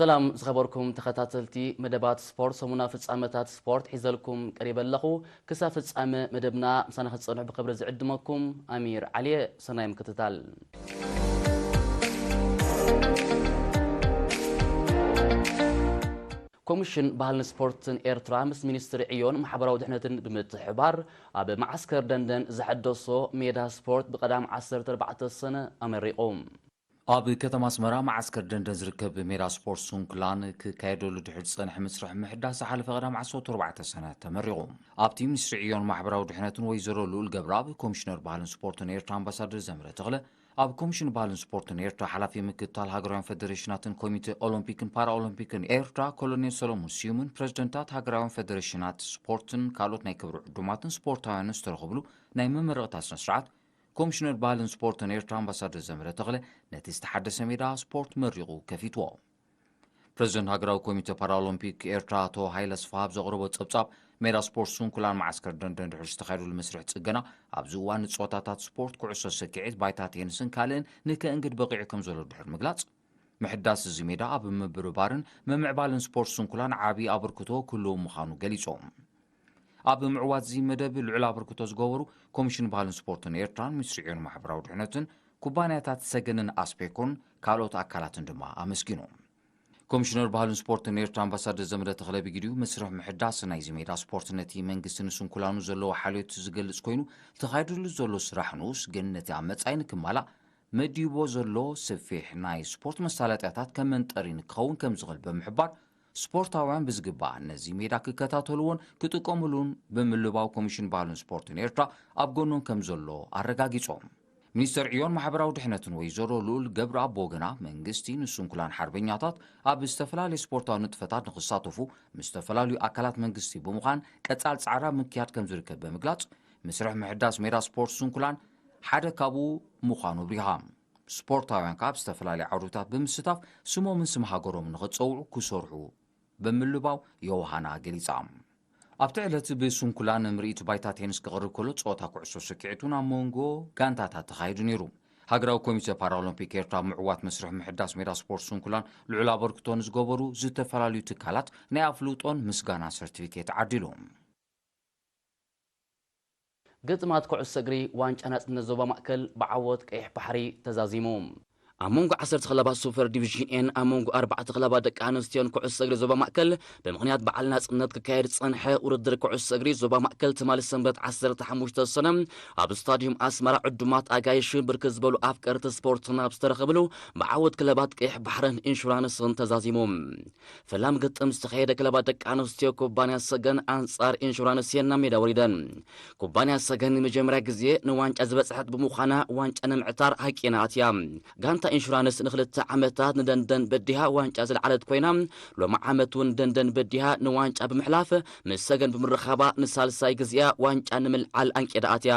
ሰላም ዝኸበርኩም ተኸታተልቲ መደባት ስፖርት፣ ሰሙና ፍጻመታት ስፖርት ሒዘልኩም ቀሪበ ኣለኹ። ክሳብ ፍጻመ መደብና ምሳና ክትጸንሑ ብኽብሪ ዝዕድመኩም ኣሚር ዓሊየ። ሰናይ ምክትታል። ኮሚሽን ባህልን ስፖርትን ኤርትራ ምስ ሚኒስትሪ ዕዮን ማሕበራዊ ድሕነትን ብምትሕባር ኣብ መዓስከር ደንደን ዝሐደሶ ሜዳ ስፖርት ብቐዳም ዓሰርተ ኣርባዕተ ሰነ ኣመሪቑ። ኣብ ከተማ ኣስመራ መዓስከር ደንደን ዝርከብ ሜዳ ስፖርት ሱንኩላን ክካየደሉ ድሕሪ ዝጸንሐ መስርሕ ምሕዳስ ዝሓለፈ ቀዳም ዓሰርተ ኣርባዕተ ሰነ ተመሪቑ። ኣብቲ ሚኒስትሪ ዕዮን ማሕበራዊ ድሕነትን ወይዘሮ ልኡል ገብረኣብ፣ ኮሚሽነር ባህልን ስፖርትን ኤርትራ ኣምባሳደር ዘምረ ተኽለ፣ ኣብ ኮሚሽን ባህልን ስፖርትን ኤርትራ ሓላፊ ምክትታል ሃገራውያን ፈደሬሽናትን ኮሚቴ ኦሎምፒክን ፓራኦሎምፒክን ኤርትራ ኮሎኔል ሰሎሞን ስዩምን ፕሬዝደንታት ሃገራውያን ፈደሬሽናት ስፖርትን ካልኦት ናይ ክብሪ ዕዱማትን ስፖርታውያንን ዝተረኸብሉ ናይ መመረቕታ ስነ ስርዓት ኮሚሽነር ባህልን ስፖርትን ኤርትራ ኣምባሳደር ዘምረ ተኽለ ነቲ ዝተሓደሰ ሜዳ ስፖርት መሪቑ ከፊትዎ። ፕሬዝደንት ሃገራዊ ኮሚቴ ፓራኦሎምፒክ ኤርትራ ኣቶ ሃይለ ስፍሃ ኣብ ዘቕረቦ ጸብጻብ፣ ሜዳ ስፖርት ሱንኩላን መዓስከር ደንደን ድሕሪ ዝተኻየደሉ መስርሕ ጽገና፣ ኣብዚ እዋን ንጸወታታት ስፖርት ኩዕሶ ሰኪዔት፣ ባይታ ቴንስን ካልእን ንከእንግድ በቒዑ ከም ዘሎ ድሕሪ ምግላጽ፣ ምሕዳስ እዚ ሜዳ ኣብ ምብርባርን ምምዕባልን ስፖርት ሱንኩላን ዓቢ ኣበርክቶ ክህልዎ ምዃኑ ገሊጾም። ኣብ ምዕዋት እዚ መደብ ልዑል ኣበርክቶ ዝገበሩ ኮሚሽን ባህልን ስፖርትን ኤርትራን ሚኒስትሪ ዕዮን ማሕበራዊ ድሕነትን ኩባንያታት ሰገንን ኣስፔኮን ካልኦት ኣካላትን ድማ ኣመስጊኖም። ኮሚሽነር ባህልን ስፖርትን ኤርትራ ኣምባሳደር ዘመደ ተኽለ ብግዲኡ፣ መስርሕ ምሕዳስ ናይዚ ሜዳ ስፖርት ነቲ መንግስቲ ንስንኩላኑ ዘለዎ ሓልዮት ዝገልጽ ኮይኑ፣ ተኻይዱሉ ዘሎ ስራሕ ንኡስ ግን ነቲ ኣብ መጻኢ ንክማላእ መዲቦ ዘሎ ሰፊሕ ናይ ስፖርት መሳለጥያታት ከም መንጠሪ ንክኸውን ከም ዝኽእል ብምሕባር፣ ስፖርታውያን ብዝግባእ ነዚ ሜዳ ክከታተልዎን ክጥቀምሉን ብምልባው ኮሚሽን ባህልን ስፖርትን ኤርትራ ኣብ ጎኖም ከም ዘሎ ኣረጋጊጾም። ሚኒስተር ዕዮን ማሕበራዊ ድሕነትን ወይዘሮ ልኡል ገብረኣብ ብወገና፣ መንግስቲ ንስንኩላን ሓርበኛታት ኣብ ዝተፈላለዩ ስፖርታዊ ንጥፈታት ንክሳተፉ ምስ ዝተፈላለዩ ኣካላት መንግስቲ ብምዃን ቀጻል ጻዕሪ ኣብ ምክያድ ከም ዝርከብ ብምግላጽ፣ መስርሕ ምሕዳስ ሜዳ ስፖርት ስንኩላን ሓደ ካብኡ ምዃኑ ኣብሪሃ። ስፖርታውያን ከኣ ኣብ ዝተፈላለዩ ዓውድታት ብምስታፍ ስሞምን ስም ሃገሮምን ንኽጸውዑ ክሰርሑ ብምልባው ዮውሃና ገሊጻ። ኣብቲ ዕለት ብስንኩላን ምርኢት ባይታ ቴኒስ ክቐርብ ከሎ፣ ጸወታ ኩዕሶ ስኪዒት እውን ኣብ መንጎ ጋንታታት ተኻይዱ ነይሩ። ሃገራዊ ኮሚቴ ፓራኦሎምፒክ ኤርትራ ኣብ ምዕዋት መስርሕ ምሕዳስ ሜዳ ስፖርት ስንኩላን ልዑል ኣበርክቶ ንዝገበሩ ዝተፈላለዩ ትካላት ናይ ኣፍልጦን ምስጋና ሰርቲፊኬት ዓዲሉ። ግጥማት ኩዕሶ እግሪ ዋንጫ ናጽነት ዞባ ማእከል ብዓወት ቀይሕ ባሕሪ ተዛዚሙ። ኣብ መንጎ ዓሰርተ ክለባት ሱፐር ዲቪዥን ኤን ኣብ መንጎ ኣርባዕተ ክለባት ደቂ ኣንስትዮን ኩዕሶ እግሪ ዞባ ማእከል ብምኽንያት በዓል ናጽነት ክካየድ ዝጸንሐ ውድድር ኩዕሶ እግሪ ዞባ ማእከል ትማሊ ሰንበት ዓሰርተ ሓሙሽተ ሰነ ኣብ ስታድዩም ኣስመራ ዕዱማት ኣጋይሽን ብርክት ዝበሉ ኣፍቀርቲ ስፖርትን ኣብ ዝተረኸብሉ ብዓወት ክለባት ቀይሕ ባሕርን ኢንሹራንስን ተዛዚሙ። ፈላም ግጥም ዝተኻየደ ክለባት ደቂ ኣንስትዮ ኩባንያ ሰገን ኣንጻር ኢንሹራንስ እየን ናብ ሜዳ ወሪደን። ኩባንያ ሰገን ንመጀመርያ ግዜ ንዋንጫ ዝበጽሐት ብምዃና ዋንጫ ንምዕታር ሃቂና ኣትያ። ጋንታ ኢንሹራንስ ንኽልተ ዓመታት ንደንደን በዲሃ ዋንጫ ዝለዓለት ኮይና፣ ሎሚ ዓመት እውን ደንደን በዲሃ ንዋንጫ ብምሕላፍ ምስ ሰገን ብምርኻባ ንሳልሳይ ግዜኣ ዋንጫ ንምልዓል ኣንቂዳ ኣትያ።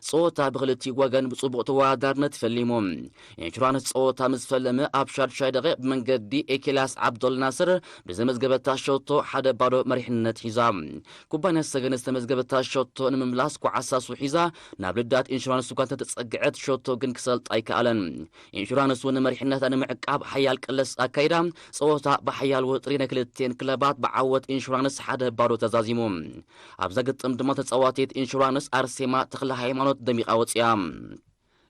ጸወታ ብኽልቲኡ ወገን ብጽቡቕ ተወዳዳርነት ፈሊሙ። ኢንሹራንስ ጸወታ ምስ ፈለመ ኣብ ሻዱሻይ ደቂቕ ብመንገዲ ኤኬልያስ ዓብዶል ናስር ብዘመዝገበታ ሸቶ ሓደ ባዶ መሪሕነት ሒዛ። ኩባንያ ሰገን ዝተመዝገበታ ሸቶ ንምምላስ ኳዕሳሱ ሒዛ ናብ ልዳት ኢንሹራንስ እኳ እንተተጸግዐት ሸቶ ግን ክሰልጣ ኣይከኣለን። ኢንሹራንስ እውን መሪሕነታ ንምዕቃብ ሓያል ቅለስ ኣካይዳ ጸወታ ብሓያል ወጥሪ ናይ ክልቲኤን ክለባት ብዓወት ኢንሹራንስ ሓደ ባዶ ተዛዚሙ። ኣብዛ ግጥም ድማ ተጻዋቲት ኢንሹራንስ ኣርሴማ ተኽለ ሃይማኖት ደሚቓ ወጺኣ።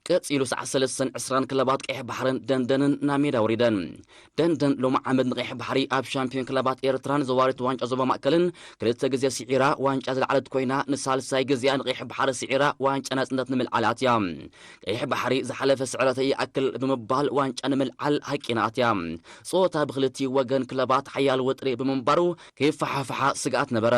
ቀጺሉ ሰዓት ሰለስተን ዕስራን ክለባት ቀይሕ ባሕርን ደንደንን ናብ ሜዳ ወሪደን። ደንደን ሎሚ ዓመት ንቀይሕ ባሕሪ ኣብ ሻምፒዮን ክለባት ኤርትራን ዘዋሪት ዋንጫ ዞባ ማእከልን ክልተ ግዜ ስዒራ ዋንጫ ዝለዓለት ኮይና ንሳልሳይ ግዜኣ ንቀይሕ ባሕሪ ስዒራ ዋንጫ ናጽነት ንምልዓል ኣትያ። ቀይሕ ባሕሪ ዝሓለፈ ስዕረት ይኣክል ብምባል ዋንጫ ንምልዓል ሃቂና ኣትያ። ጸወታ ብክልቲኡ ወገን ክለባት ሓያል ወጥሪ ብምንባሩ ከይፈሓፍሓ ስግኣት ነበረ።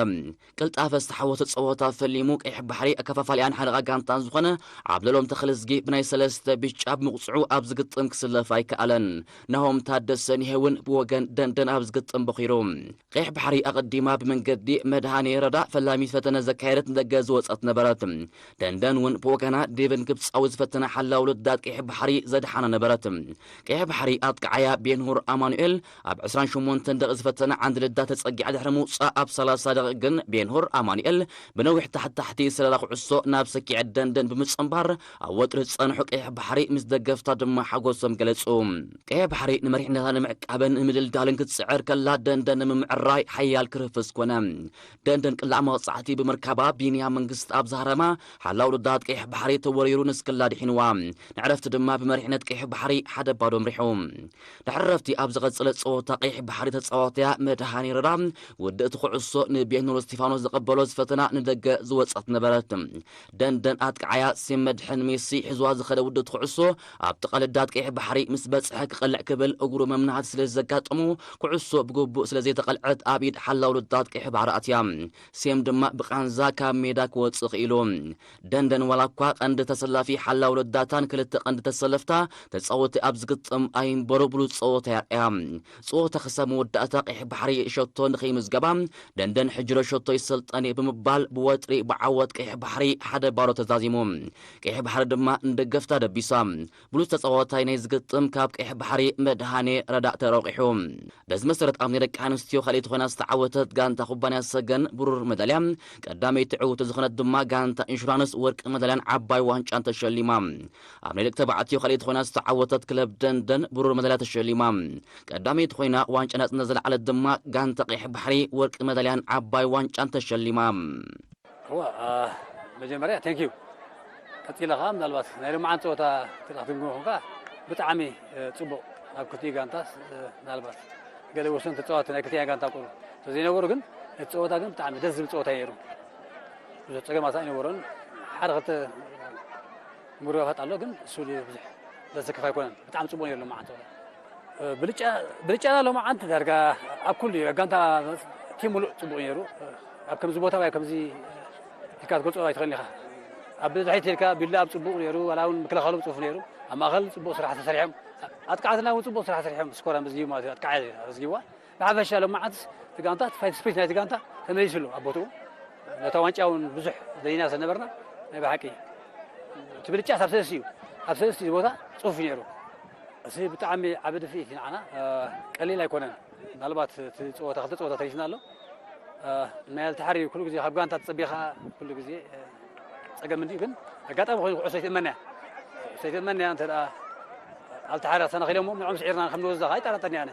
ቅልጣፈ ዝተሓወሰ ጸወታ ፈሊሙ ቀይሕ ባሕሪ ኣከፋፋሊኣን ሓለቓ ጋንታን ዝኾነ ዓብደሎም ተኽልዝጊ ብናይ ሰለስተ ብጫ ብምቕጽዑ ኣብ ዝግጥም ክስለፍ ኣይከኣለን። ናሆም ታደሰ ኒሄ እውን ብወገን ደንደን ኣብ ዝግጥም በኺሩ። ቀይሕ ባሕሪ ኣቐዲማ ብመንገዲ መድሃኔ ረዳ ፈላሚት ፈተነ ዘካየደት ንደገ ዝወጸት ነበረት። ደንደን እውን ብወገና ዴቨን ግብጻዊ ዝፈተነ ሓላው ልዳት ቀይሕ ባሕሪ ዘድሓነ ነበረት። ቀይሕ ባሕሪ ኣጥቃዓያ ቤንሁር ኣማኑኤል ኣብ ዕስራን ሸሞንተን ደቂቕ ዝፈተነ ዓንዲ ልዳት ተጸጊዓ ድሕሪ ምውጻእ ኣብ ሰላሳ ደቂቕ ግን ቤንሁር ኣማኑኤል ብነዊሕ ታሕቲ ታሕቲ ዝሰለላ ኩዕሶ ናብ ሰኪዐት ደንደን ብምጽንባር ኣብ ወጥሪ ዝጸንሑ ቀይሕ ባሕሪ ምስ ደገፍታ ድማ ሓጎሶም ገለጹ። ቀይሕ ባሕሪ ንመሪሕነታ ንምዕቃብን ንምድልዳልን ክትጽዕር ከላ ደንደን ንምምዕራይ ሓያል ክርፍስ ኮነ። ደንደን ቅላዕ መቕጻዕቲ ብምርካባ ቢንያም መንግስት ኣብ ዝሃረማ ሓላው ልዳት ቀይሕ ባሕሪ ተወሪሩ ንስክላ ድሒንዋ። ንዕረፍቲ ድማ ብመሪሕነት ቀይሕ ባሕሪ ሓደ ባዶ ምሪሑ። ድሕሪ ረፍቲ ኣብ ዝቐጸለ ጸወታ ቀይሕ ባሕሪ ተጻዋትያ መድሃኒ ረዳ ውድእቲ ኩዕሶ ንቤኑር እስቲፋኖስ ዘቐበሎ ዝፈተና ንደገ ዝወጸት ነበረት። ደንደን ኣጥቃዓያ ሴም መድሕን ሜሲ ሒዝዋ ዝኸደ ውድእቲ ኩዕሶ ኣብ ጥቓ ልዳት ቀይሕ ባሕሪ ምስ በጽሐ ክቐልዕ ክብል እግሩ መምናሃት ስለ ዘጋጠሙ ኩዕሶ ብግቡእ ስለ ዘይተቐልዐት ኣብ ኢድ ሓላው ልዳት ቀይሕ ባሕሪ ኣትያ። ሴም ድማ ብቓንዛ ካብ ሜዳ ክወጽእ ክኢሉ። ደንደን ዋላ እኳ ቀንዲ ተሰላፊ ሓላው ልዳታን ክልተ ቀንዲ ተሰለፍታ ተጻወቲ ኣብ ዝግጥም ኣይንበሩ ብሉጽ ጸወታ የርእያ። ጸወታ ክሳብ መወዳእታ ቀይሕ ባሕሪ ሸቶ ንኸይምዝገባ ደንደን ሕጅሮ ሸቶ ይሰልጠን እዩ ብምባል ብወጥሪ ብዓወት ቀይሕ ባሕሪ ሓደ ባዶ ተዛዚሙ። ቀይሕ ባሕሪ ድማ ንደገፍታ ደቢሳ። ብሉጽ ተጻዋታይ ናይ ዝግጥም ካብ ቀይሕ ባሕሪ መድሃኔ ረዳእ ተረቂሑ። በዚ መሰረት ኣብ ናይ ደቂ ኣንስትዮ ካልኣይቲ ኮይና ዝተዓወተት ጋንታ ኩባንያ ሰገን ብሩር መዳልያ፣ ቀዳመይቲ ዕውቲ ዝኾነት ድማ ጋንታ ኢንሹራንስ ወርቂ መዳልያን ዓባይ ዋንጫን ተሸሊማ። ኣብ ናይ ደቂ ተባዕትዮ ካልኣይቲ ኮይና ዝተዓወተት ክለብ ደንደን ብሩር መዳልያ ተሸሊማ። ቀዳመይቲ ኮይና ዋንጫ ናጽነት ዘለዓለት ድማ ጋንታ ቀይሕ ባሕሪ ወርቂ መዳልያን ዓባይ ዋንጫን ተሸሊማ። እዋ መጀመርያ ቴንኪዩ። ቀፂለ ከዓ ምናልባት ናይ ሎማዓን ፀወታ ክትግምግሞ ኮንካ ብጣዕሚ ፅቡቕ ኣብ ክልቲኡ ጋንታ ምናልባት ገለ ወሰንቲ ተፃወቲ ናይ ክልቲኣ ጋንታ ቁሩ ተዘይነበሩ ግን እቲ ፀወታ ግን ብጣዕሚ ደስ ዝብል ፀወታ ነይሩ። ብዙሕ ፀገማት ኣይነበሮን። ሓደ ክልተ ምርባፋት ኣሎ ግን እሱ ብዙሕ ዘስክፍ ኣይኮነን። ብጣዕሚ ፅቡቕ ነይሩ ሎማዓን ፀወታ። ብልጫ ብልጫና ሎማዓንቲ ዳርጋ ኣብ ኩሉ እዩ ጋንታ እቲ ሙሉእ ፅቡቕ ነይሩ። ኣብ ከምዚ ቦታ ወይ ከምዚ ኢልካ ትገልፆ ኣይትኽእልን ኢኻ። ኣብ ድሕሪት ኢልካ ቢላ ኣብ ፅቡቕ ነይሩ ዋላ እውን ምክልኻሎም ፅፉፍ ነይሩ። ኣብ ማእኸል ፅቡቕ ስራሕ ተሰሪሖም ኣጥቃዕትና እውን ፅቡቕ ስራሕ ሰሪሖም ስኮራ መዝጊቡ ማለት እዩ ኣጥቃዓይ ኣመዝጊብዋ። ብሓፈሻ ሎማዓንትስ እቲ ጋንታ እቲ ፋይት ስፕሪት ናይቲ ጋንታ ተመሊሱ ኣሎ ኣብ ቦትኡ። ነታ ዋንጫ እውን ብዙሕ ደሊና ስለነበርና ናይ ብሓቂ እቲ ብልጫ ኣብ ሰለስቲ እዩ ኣብ ሰለስቲ ቦታ ፅፉፍ ነይሩ። እዚ ብጣዕሚ ዓቢ ድፍኢት እዩ ንዓና ቀሊል ኣይኮነን። ምናልባት እቲ ፀወታ ክልተ ፀወታ ተሪፍና ኣሎ ናይ ኣልተሓሪ ኩሉ ግዜ ካብ ጋንታ ተፀቢኻ ኩሉ ግዜ ፀገም እንዲዩ ግን ኣጋጣሚ ኮይኑ ኩዕሶ ኣይትእመን እያ ኩዕሶ ኣይትእመን እያ እንተ ኣልተሓሪ ኣሰናኺሎሞ ንዕኦም ስዒርና ከም ንወስዳ ኣይጠራጠርን እየ ኣነ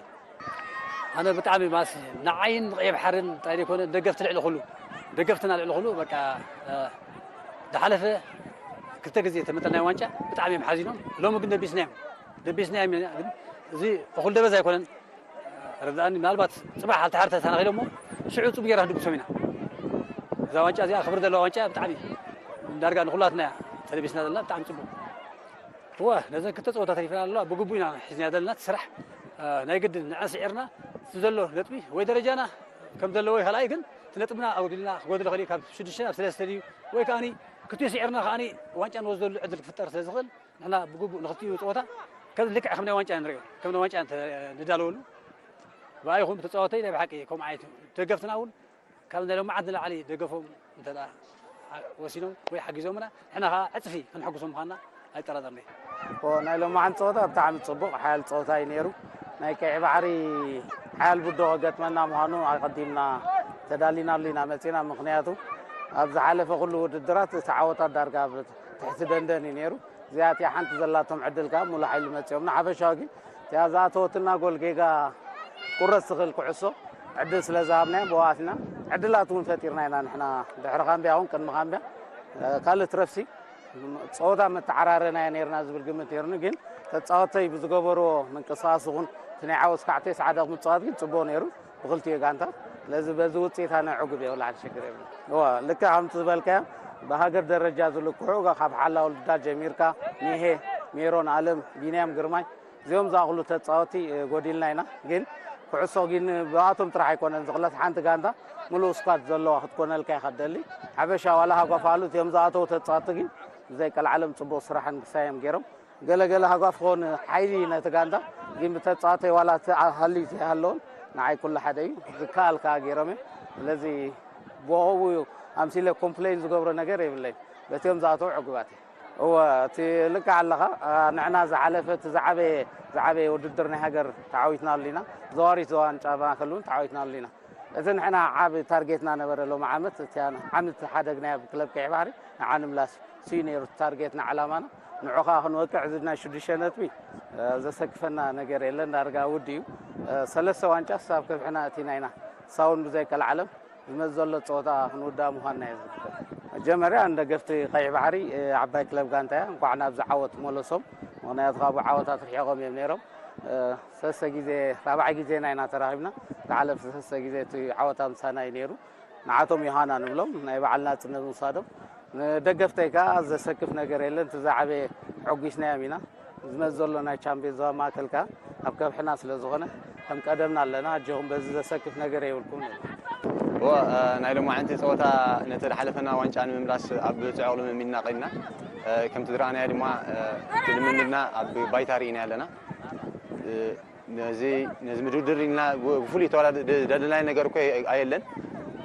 ኣነ ብጣዕሚ ማስ ንዓይን ንቀይሕ ባሕርን እንታይ ዘይኮነ ደገፍቲ ልዕሊ ኩሉ ደገፍትና ልዕሊ ኩሉ በቃ ዝሓለፈ ክልተ ግዜ ተመጠልናዮ ዋንጫ ብጣዕሚ እዮም ሓዚኖም ሎሚ ግን ደቢስናዮም ደቢስናዮም ኢና ግን እዚ እኹል ደበዝ ኣይኮነን ረዳእኒ ምናልባት ፅባሕ ኣልተሓር ተሳናኺሎ እሞ ሽዑ ፅቡቅ ጌርና ክንድግሶም ኢና እዛ ዋንጫ እዚኣ ክብሪ ዘለዋ ዋንጫ ብጣዕሚ ዳርጋ ንኩላትና እያ ተለቢስና ዘለና ብጣዕሚ ፅቡቅ እወ ነዘን ክልተ ፀወታ ተሪፈና ኣለዋ ብግቡእ ኢና ሒዝና ዘለና እቲ ስራሕ ናይ ግድን ንዐን ስዒርና እቲ ዘሎ ነጥቢ ወይ ደረጃና ከም ዘለዎ ይኸልኣይ ግን እቲ ነጥብና ኣጉዲልና ክጎድል ኽእል ካብ ሽዱሽተ ናብ ሰለስተ ድዩ ወይ ከዓኒ ክልቲኡ ስዒርና ከዓኒ ዋንጫ ንወስደሉ ዕድል ክፍጠር ስለ ዝኽእል ንሕና ብግቡእ ንኽልቲኡ ፀወታ ከም ልክዕ ከም ናይ ዋንጫ ንሪኦ ከም ናይ ዋንጫ ንዳለወሉ ብኣይኹም ተፃወተይ ናይ ብሓቂ ከምኡ ዓይነት ደገፍትና እውን ካብ ናይ ሎማዓት ንላዕሊ ደገፎም እንተ ወሲኖም ወይ ሓጊዞምና ንሕና ከዓ ዕፅፊ ክንሕግሶም ምዃንና ኣይጠራጠርኒ ናይ ሎማዓን ፀወታ ብጣዕሚ ፅቡቕ ሓያል ፀወታ እዩ ነይሩ ናይ ቀይሕ ባሕሪ ሓያል ብዶ ከገጥመና ምዃኑ ኣቀዲምና ተዳሊናሉ ኢና መፂና ምክንያቱ ኣብ ዝሓለፈ ኩሉ ውድድራት ተዓወታት ዳርጋ ትሕቲ ደንደን እዩ ነይሩ እዚኣ እቲኣ ሓንቲ ዘላቶም ዕድል ከዓ ሙሉ ሓይሊ መፂኦም ንሓፈሻዊ ግን እቲኣ ዝኣተወትና ጎል ጌጋ ቁረስ ትኽእል ኩዕሶ ዕድል ስለ ዝሃብናዮ ብዋትና ዕድላት እውን ፈጢርና ኢና ንሕና ድሕሪ ካምቢያ እውን ቅድሚ ካምቢያ ካልእ ትረፍሲ ፀወታ መተዓራረናዮ ነርና ዝብል ግምት ነርኒ ግን ተፃወተይ ብዝገበርዎ ምንቅስቃስ ይኹን እቲ ናይ ዓወት ስካዕተይ ሰዓዳ ምፅዋት ግን ፅቡቅ ነይሩ ብክልቲኡ ጋንታ ስለዚ በዚ ውፅኢት ኣነ ዕጉብ እየ ወላ ሽግር የብሉ ልክዕ ከምቲ ዝበልካዮ ብሃገር ደረጃ ዝልክዑ ካብ ሓላ ወልዳ ጀሚርካ ሚሄ ሜሮን ኣለም ቢንያም ግርማይ እዚኦም ዝኣኽሉ ተፃወቲ ጎዲልና ኢና ግን ኩዕሶ ግን ብኣቶም ጥራሕ ኣይኮነን ዝኽለት ሓንቲ ጋንታ ምሉእ ስኳድ ዘለዋ ክትኮነልካ ኢኻ ትደሊ ሓበሻ ዋላ ሃጓፋሉ እቲኦም ዝኣተው ተፃወቲ ግን ብዘይ ቀልዓለም ፅቡቅ ስራሕን ክሳዮም ገይሮም ገለገለ ሃጓፍ ክኾን ሓይሊ ነቲ ጋንታ ግን ብተፃወተይ ዋላ ሃልዩ ዘይሃለውን ንዓይ ኩሉ ሓደ እዩ ዝከኣል ከዓ ገይሮም እዮም ስለዚ ብኡ ኣምሲለ ኮምፕሌን ዝገብሮ ነገር የብለይ በቲኦም ዝኣተው ዕጉባት እየ እወ እቲ ልክዕ ኣለኻ ንዕና ዝሓለፈ እቲ ዝዓበየ ዝዓበየ ውድድር ናይ ሃገር ተዓዊትናሉ ኢና ዘዋሪት ዘዋን ጫማ ከልውን ተዓዊትናሉ ኢና እቲ ንሕና ዓብ ታርጌትና ነበረ ሎም ዓመት እቲ ዓመት ሓደግናያ ብክለብ ቀይሕ ባሕሪ ንዓ ንምምላስ ስዩ ነይሩ ታርጌትና ዓላማና ንዑኻ ክንወቅዕ እዚ ናይ ሽዱሽተ ነጥቢ ዘሰክፈና ነገር የለን። ዳርጋ ውድ እዩ። ሰለስተ ዋንጫ ሳብ ከብሕና እቲና ኢና። ሳውን ብዘይ ቀልዓለም ዝመዝ ዘሎ ፀወታ ክንውዳ ምዃንና እየ ዝግበር። መጀመርያ ንደገፍቲ ቀይሕ ባሕሪ ዓባይ ክለብ ጋንታ እያ። እንኳዕ ናብዚ ዓወት መለሶም። ምክንያቱ ካብኡ ዓወታት ርሒቖም እዮም ነይሮም። ሰለስተ ግዜ ራብዓይ ግዜና ኢና ተራኺብና። ዝሓለፍ ሰለስተ ግዜ እቲ ዓወት ኣምሳና እዩ ነይሩ። ንዓቶም ዮሃና ንብሎም ናይ በዓል ናጽነት ምውሳዶም። ንደገፍተይ ከኣ ዘሰክፍ ነገር የለን። እቲ ዝዓበየ ሕጒስናዮም ኢና። ዝመጽእ ዘሎ ናይ ቻምፒዮንስ ዞባ ማእከል ከኣ ኣብ ከብሕና ስለ ዝኾነ ከም ቀደምና ኣለና። ኣጆኹም በዚ ዘሰክፍ ነገር የብልኩም ንብል። እወ፣ እ፣ ናይ ሎማዓንቲ ጸወታ ነቲ ዝሓለፈና ዋንጫ ንምምላስ ኣብ ጽዑቕ ልምምድና ቀይድና። እ፣ ከምቲ ዝረኣናዮ ድማ፣ እ፣ እቲ ልምምድና ኣብ ባይታ ርኢና ኣለና። እ፣ ነዚ፣ ነዚ ምድርድር ኢልና ብ-፣ ብፍሉይ ተወዳድ-፣ ደ-፣ ደለናዮ ነገር እኮ ኣየለን።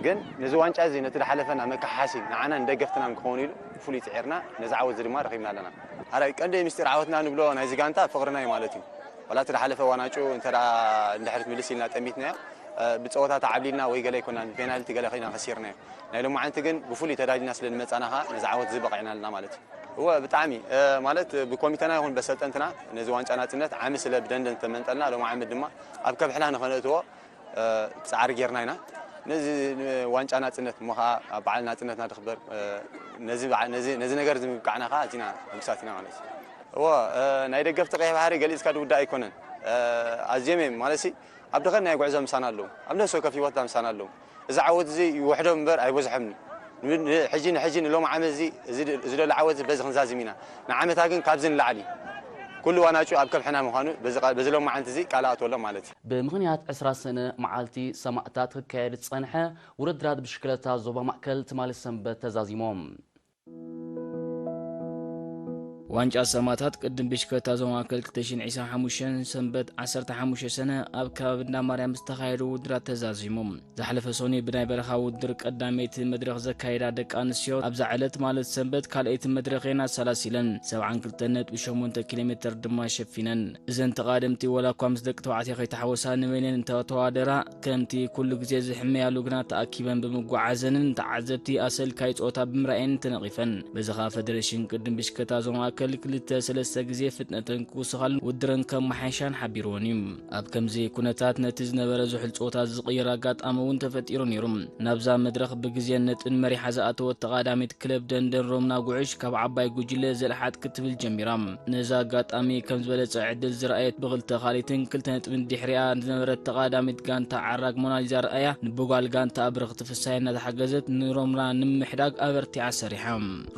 ግን ነዚ ዋንጫ እዚ ነቲ ዝሓለፈና መከሓሲ ንዓና ንደገፍትናን ክኸውን ኢሉ ብፍሉይ ጽዒርና ነዚ ዓወት እዚ ድማ ረኺብና ኣለና። ኣራይ ቀንዲ ምስጢር ዓወትና ንብሎ ናይዚ ጋንታ ፍቕርና እዩ ማለት እዩ። ዋላ እቲ ዝሓለፈ ዋንጫ እንተ ደኣ ንድሕሪት ምልስ ኢልና ጠሚትናዮ፣ እ፣ ብጸወታ ተዓብሊልና ወይ ገለ ኣይኮናን፣ ብፔናልቲ ገለ ኮይና ከሲርናዮ። ናይ ሎማዓንቲ ግን ብፍሉይ ተዳሊና ስለ ዝመጻና ኸኣ ነዚ ዓወት እዚ በቒዕና ኣለና ማለት እዩ። እወ፣ ብጣዕሚ፣ እ፣ ማለት ብኮሚተና ይኹን በሰልጠንትና ነዚ ዋንጫ ናጽነት ዓሚ ስለ ብደንደን ዝተመንጠልና፣ ሎም ዓመት ድማ ኣብ ከብሕና ንኸነእትዎ፣ እ፣ ጻዕሪ ጌርና ኢና። ነዚ ዋንጫ ናጽነት እሞ ኸኣ ኣብ በዓል ናጽነትና ድኽበር፣ እ፣ ነዚ በዓ-፣ ነዚ፣ ነዚ ነገር እዚ ምብቃዕና ኸኣ ኣዚና ሕጉሳት ኢና ማለት እዩ። እወ፣ እ፣ ናይ ደገፍቲ ቀይሕ ባሕሪ ገሊጽካ ዝውዳእ ኣይኮነን። እ፣ ኣዝዮም እዮም ማለትሲ ኣብ ድኸን ናይ ጉዕዞ ምሳና ኣለዉ። ኣብ ነፍሲ ወከፍ ህይወትና ምሳና ኣለዉ። እዚ ዓወት እዚ ይውሕዶም እምበር ኣይበዝሖምን። ን-፣ ን-፣ ሕጂ ንሕጂ ንሎም ዓመት እዚ፣ እዚ ድ-፣ እዚ ደሎ ዓወት እዚ በዚ ክንዛዝም ኢና። ንዓመታ ግን ካብዚ ንላዕሊ ኩሉ ዋናጩ ኣብ ከብሕና ምዃኑ በዚ ቃ-፣ በዚ ሎም መዓልቲ እዚ ቃል ኣእትወሎም ማለት እዩ። ብምኽንያት ዕስራ ሰነ መዓልቲ ሰማእታት ክካየድ ዝጸንሐ ውድድራት ብሽክለታ ዞባ ማእከል ትማሊ ሰንበት ተዛዚሞም። ዋንጫ ሰማእታት ቅድም ብሽክለታ ዞባ ማእከል ክልተ ሽሕን ዕስራን ሓሙሽተን ሰንበት ዓሰርተ ሓሙሽተ ሰነ ኣብ ከባቢ እንዳ ማርያም ዝተኻየዱ ውድድራት ተዛዚሙ። ዝሓለፈ ሰኑይ ብናይ በረኻ ውድድር ቀዳመይቲ መድረኽ ዘካየዳ ደቂ ኣንስትዮ ኣብዛ ዕለት ማለት ሰንበት ካልኣይቲ መድረኽ እየን ኣሰላሲለን። ሰብዓን ክልተን ነጥቢ ሸሞንተ ኪሎ ሜተር ድማ ሸፊነን። እዘን ተቓደምቲ ወላ እኳ ምስ ደቂ ተባዕትዮ ከይተሓወሳ ንበይነን እንተተዋደራ፣ ከምቲ ኩሉ ግዜ ዝሕመያሉ ግና ተኣኪበን ብምጉዓዘንን ንተዓዘብቲ ኣሰልካይ ጾታ ብምርኣየን ተነቒፈን። በዚ ኸኣ ፈደረሽን ቅድም ብሽክለታ ዞባ ማእከል ክልተ ሰለስተ ግዜ ፍጥነተን ክውስኻሉን ውድረን ከመሓየሻን ሓቢርወን እዩ። ኣብ ከምዚ ኩነታት ነቲ ዝነበረ ዝሑል ጾታ ዝቕይር ኣጋጣሚ እውን ተፈጢሩ ነይሩ። ናብዛ መድረኽ ብግዜን ነጥብን መሪሓ ዝኣተወት ተቓዳሚት ክለብ ደንደን ሮምና ጉዕሽ ካብ ዓባይ ጉጅለ ዘልሓጥ ክትብል ጀሚራ። ነዚ ኣጋጣሚ ከም ዝበለጸ ዕድል ዝረኣየት ብኽልተ ካልኢትን ክልተ ነጥብን ድሕሪኣ ዝነበረት ተቓዳሚት ጋንታ ዓራግ ሞናሊዛ ርኣያ ንብጓል ጋንታ ብርኽቲ ፍሳይ እናተሓገዘት ንሮምና ንምሕዳግ ኣበርቲዓ ሰሪሓ።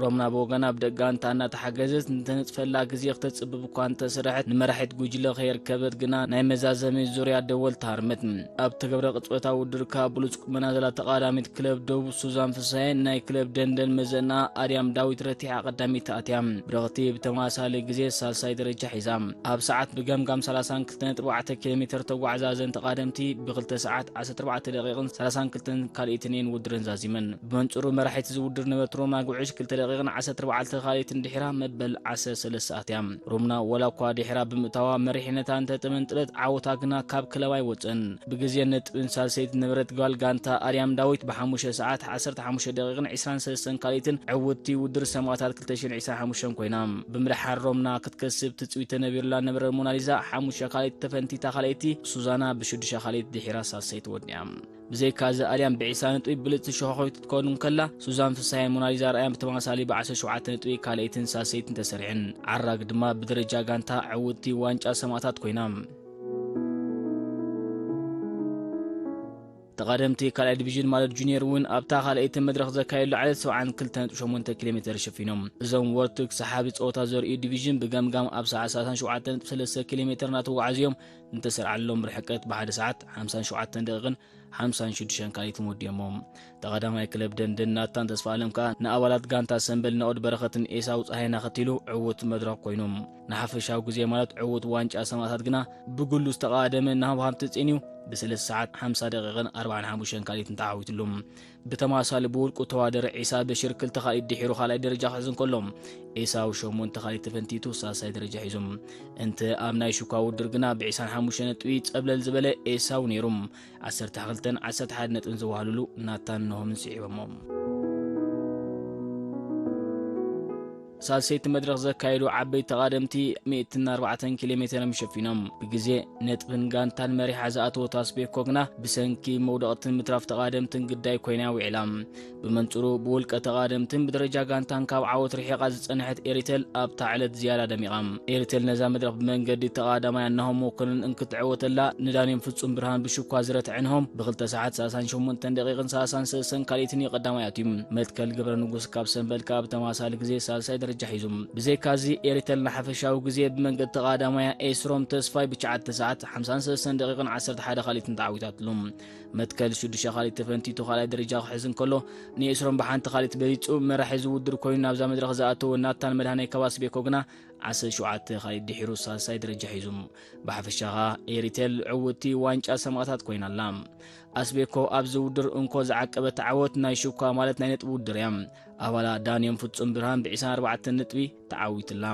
ሮምና ብወገና ብደቂ ጋንታ እናተሓገዘት ንተነጽፈላ ግዜ ክተጽብብ እኳ እንተሰረሐት ንመራሒት ጉጅለ ከየርከበት ግና ናይ መዛዘሚ ዙርያ ደወል ተሃርመት። ኣብ ተገብረ ቅጽበታዊ ውድድር ካብ ብሉጽ ቁመና ዘላ ተቓዳሚት ክለብ ደቡብ ሱዛን ፍሳሄ ናይ ክለብ ደንደን መዘና ኣድያም ዳዊት ረቲሓ ቀዳሚት ኣትያ። ብረኽቲ ብተመሳሳሊ ግዜ ሳልሳይ ደረጃ ሒዛ። ኣብ ሰዓት ብገምጋም ሰላሳን ክልተ ነጥቢ ኣርባዕተ ኪሎ ሜተር ተጓዕዛ እዘን ተቓደምቲ ብክልተ ሰዓት ዓሰርተ ኣርባዕተ ደቂቕን ሰላሳን ክልተን ካልኢትን እየን ውድድረን ዛዚመን። ብመንጽሩ መራሒት እዚ ውድድር ነበርት ሮማ ጉዕሽ ክልተ ደቂቕን ዓሰርተ ኣርባዕተ ካልኢትን ድሒራ መበል ዓሰርተ ሰለስተ ኣትያ። ሮምና ወላ እኳ ድሒራ ብምእታዋ መሪሕነታ እንተተመንጥለት ዓወታ ግና ካብ ክለብ ኣይወጽእን። ብግዜ ነጥብን ሳልሰይቲ ነበረት ጓል ጋንታ ኣርያም ዳዊት ብሓሙሽተ ሰዓት ዓሰርተ ሓሙሽተ ደቂቕን ዕስራን ሰለስተን ካልኢትን ዕውትቲ ውድድር ሰማእታት ክልተ ሽሕን ዕስራን ሓሙሽተን ኮይና። ብምድሓር ሮምና ክትከስብ ትጽቢት ተነቢሩላ ነበረ ሞናሊዛ ሓሙሽተ ካልኢት ተፈንቲታ ካልኣይቲ ሱዛና ብሽዱሽተ ካልኢት ድሒራ ሳልሰይቲ ወዲኣ። ብዘይካ እዚ ኣርያም ብዒስራ ነጥቢ ብልጽቲ ሸኾኺት ክትከውን እንከላ ሱዛን ፍሳሄን ሞናሊዛ ርኣያን ብተመሳሳሊ ብዓሰርተ ሸውዓተ ነጥቢ ካልኣይትን ሳልሰይትን ተሰሪዐን። ዓራግ ድማ ብደረጃ ጋንታ ዕውትቲ ዋንጫ ሰማእታት ኮይና። ተቓደምቲ ካልኣይ ዲቪዥን ማለት ጁኒየር እውን ኣብታ ካልኣይቲ መድረኽ ዘካየድሉ ዓለት ሰብዓን ክልተን ነጥቢ ሸሞንተ ኪሎ ሜተር ሸፊኖም። እዞም ወርትግ ሰሓቢ ጸወታ ዘርእዩ ዲቪዥን ብገምጋም ኣብ ሰዓት ሰላሳን ሸውዓተን ነጥቢ ሰለስተ ኪሎ ሜተር እናተጓዓዙ እዮም። እንተሰርዓሎም ርሕቀት ብሓደ ሰዓት ሓምሳን ሸውዓተን ደቂቕን ሓምሳን ሽዱሽተን ካልኢትን ወዲኦሞ። ተቐዳማይ ክለብ ደንደን ናታን ተስፋ ኣለም ከኣ ንኣባላት ጋንታ ሰምበል ናኦድ በረኸትን ኤሳው ጸሃይን ኣኸቲሉ ዕዉት መድረኽ ኮይኑ። ንሓፈሻዊ ግዜ ማለት ዕዉት ዋንጫ ሰማእታት ግና ብግሉ ዝተቓደመ ናሆም ሃብተጽዮን እዩ ብሰለስተ ሰዓት ሓምሳ ደቂቕን ኣርባዓን ሓሙሽተን ካልኢትን ተዓዊትሉ። ብተመሳሳሊ ብውልቁ ተዋደረ ዒሳ በሽር ክልተ ካልኢት ድሒሩ ካልኣይ ደረጃ ክሕዝ እንከሎ፣ ኤሳው ሸሞንተ ካልኢት ተፈንቲቱ ሳልሳይ ደረጃ ሒዙ። እንተ ኣብ ናይ ሽኳ ውድድር ግና ብዒስራን ሓሙሽተን ነጥቢ ጸብለል ዝበለ ኤሳው ነይሩ። ዓሰርተ ክልተን ዓሰርተ ሓደን ነጥብን ዘዋህልሉ ናታን ናሆምን ስዒቦሞ። ሳልሰይቲ መድረኽ ዘካየዱ ዓበይቲ ተቓደምቲ ሚእትን ኣርባዕተን ኪሎ ሜተር እዮም ሸፊኖም። ብግዜ ነጥብን ጋንታን መሪሓ ዝኣተወት ኣስቤኮ ግና ብሰንኪ መውደቕትን ምትራፍ ተቓደምትን ግዳይ ኮይና ውዒላ። ብመንጽሩ ብውልቀ ተቓደምትን ብደረጃ ጋንታን ካብ ዓወት ርሒቓ ዝጸንሐት ኤሪተል ኣብታ ዕለት ዝያዳ ደሚቓ። ኤሪተል ነዛ መድረኽ ብመንገዲ ተቓዳማያ ናሆም መኮንን እንክትዕወተላ ንዳንኤል ፍጹም ብርሃን ብሽኳ ዝረትዐ ናሆም ብክልተ ሰዓት ሰላሳን ሸሞንተን ደቂቕን ሰላሳን ሰለስተን ካልኢትን እዩ ቀዳማይ ኣትዩ። መትከል ገብረ ንጉስ ካብ ሰንበል ካብ ተመሳሳሊ ግዜ ሳልሳይ ደረጃ ሒዙ። ብዘይካዚ ኤሪተል ንሓፈሻዊ ግዜ ብመንገዲ ተቓዳማያ ኤስሮም ተስፋይ ብትሽዓተ ሰዓት ሓምሳን ሰለስተን ደቂቕን ዓሰርተ ሓደ ካልኢትን ተዓዊታትሉ። መትከል ሽዱሽተ ካልኢት ተፈንቲቱ ካልኣይ ደረጃ ክሕዝ እንከሎ ንኤስሮም ብሓንቲ ካልኢት በሊጹ። መራሒ ዝውድር ኮይኑ ናብዛ መድረኽ ዝኣተወ ናታን መድሃኔ ካብ ኣስቤኮ ግና ዓሰርተ ሸውዓተ ካልኢት ድሒሩ ሳልሳይ ደረጃ ሒዙ። ብሓፈሻ ኸኣ ኤሪተል ዕውቲ ዋንጫ ሰማእታት ኮይና ኣላ። ኣስቤኮ ኣብዚ ውድድር እንኮ ዝዓቀበት ዓወት ናይ ሽኳ ማለት ናይ ነጥቢ ውድድር እያ። ኣባላ ዳንኤል ፍጹም ብርሃን ብዒስራን ኣርባዕተን ነጥቢ ተዓዊትላ።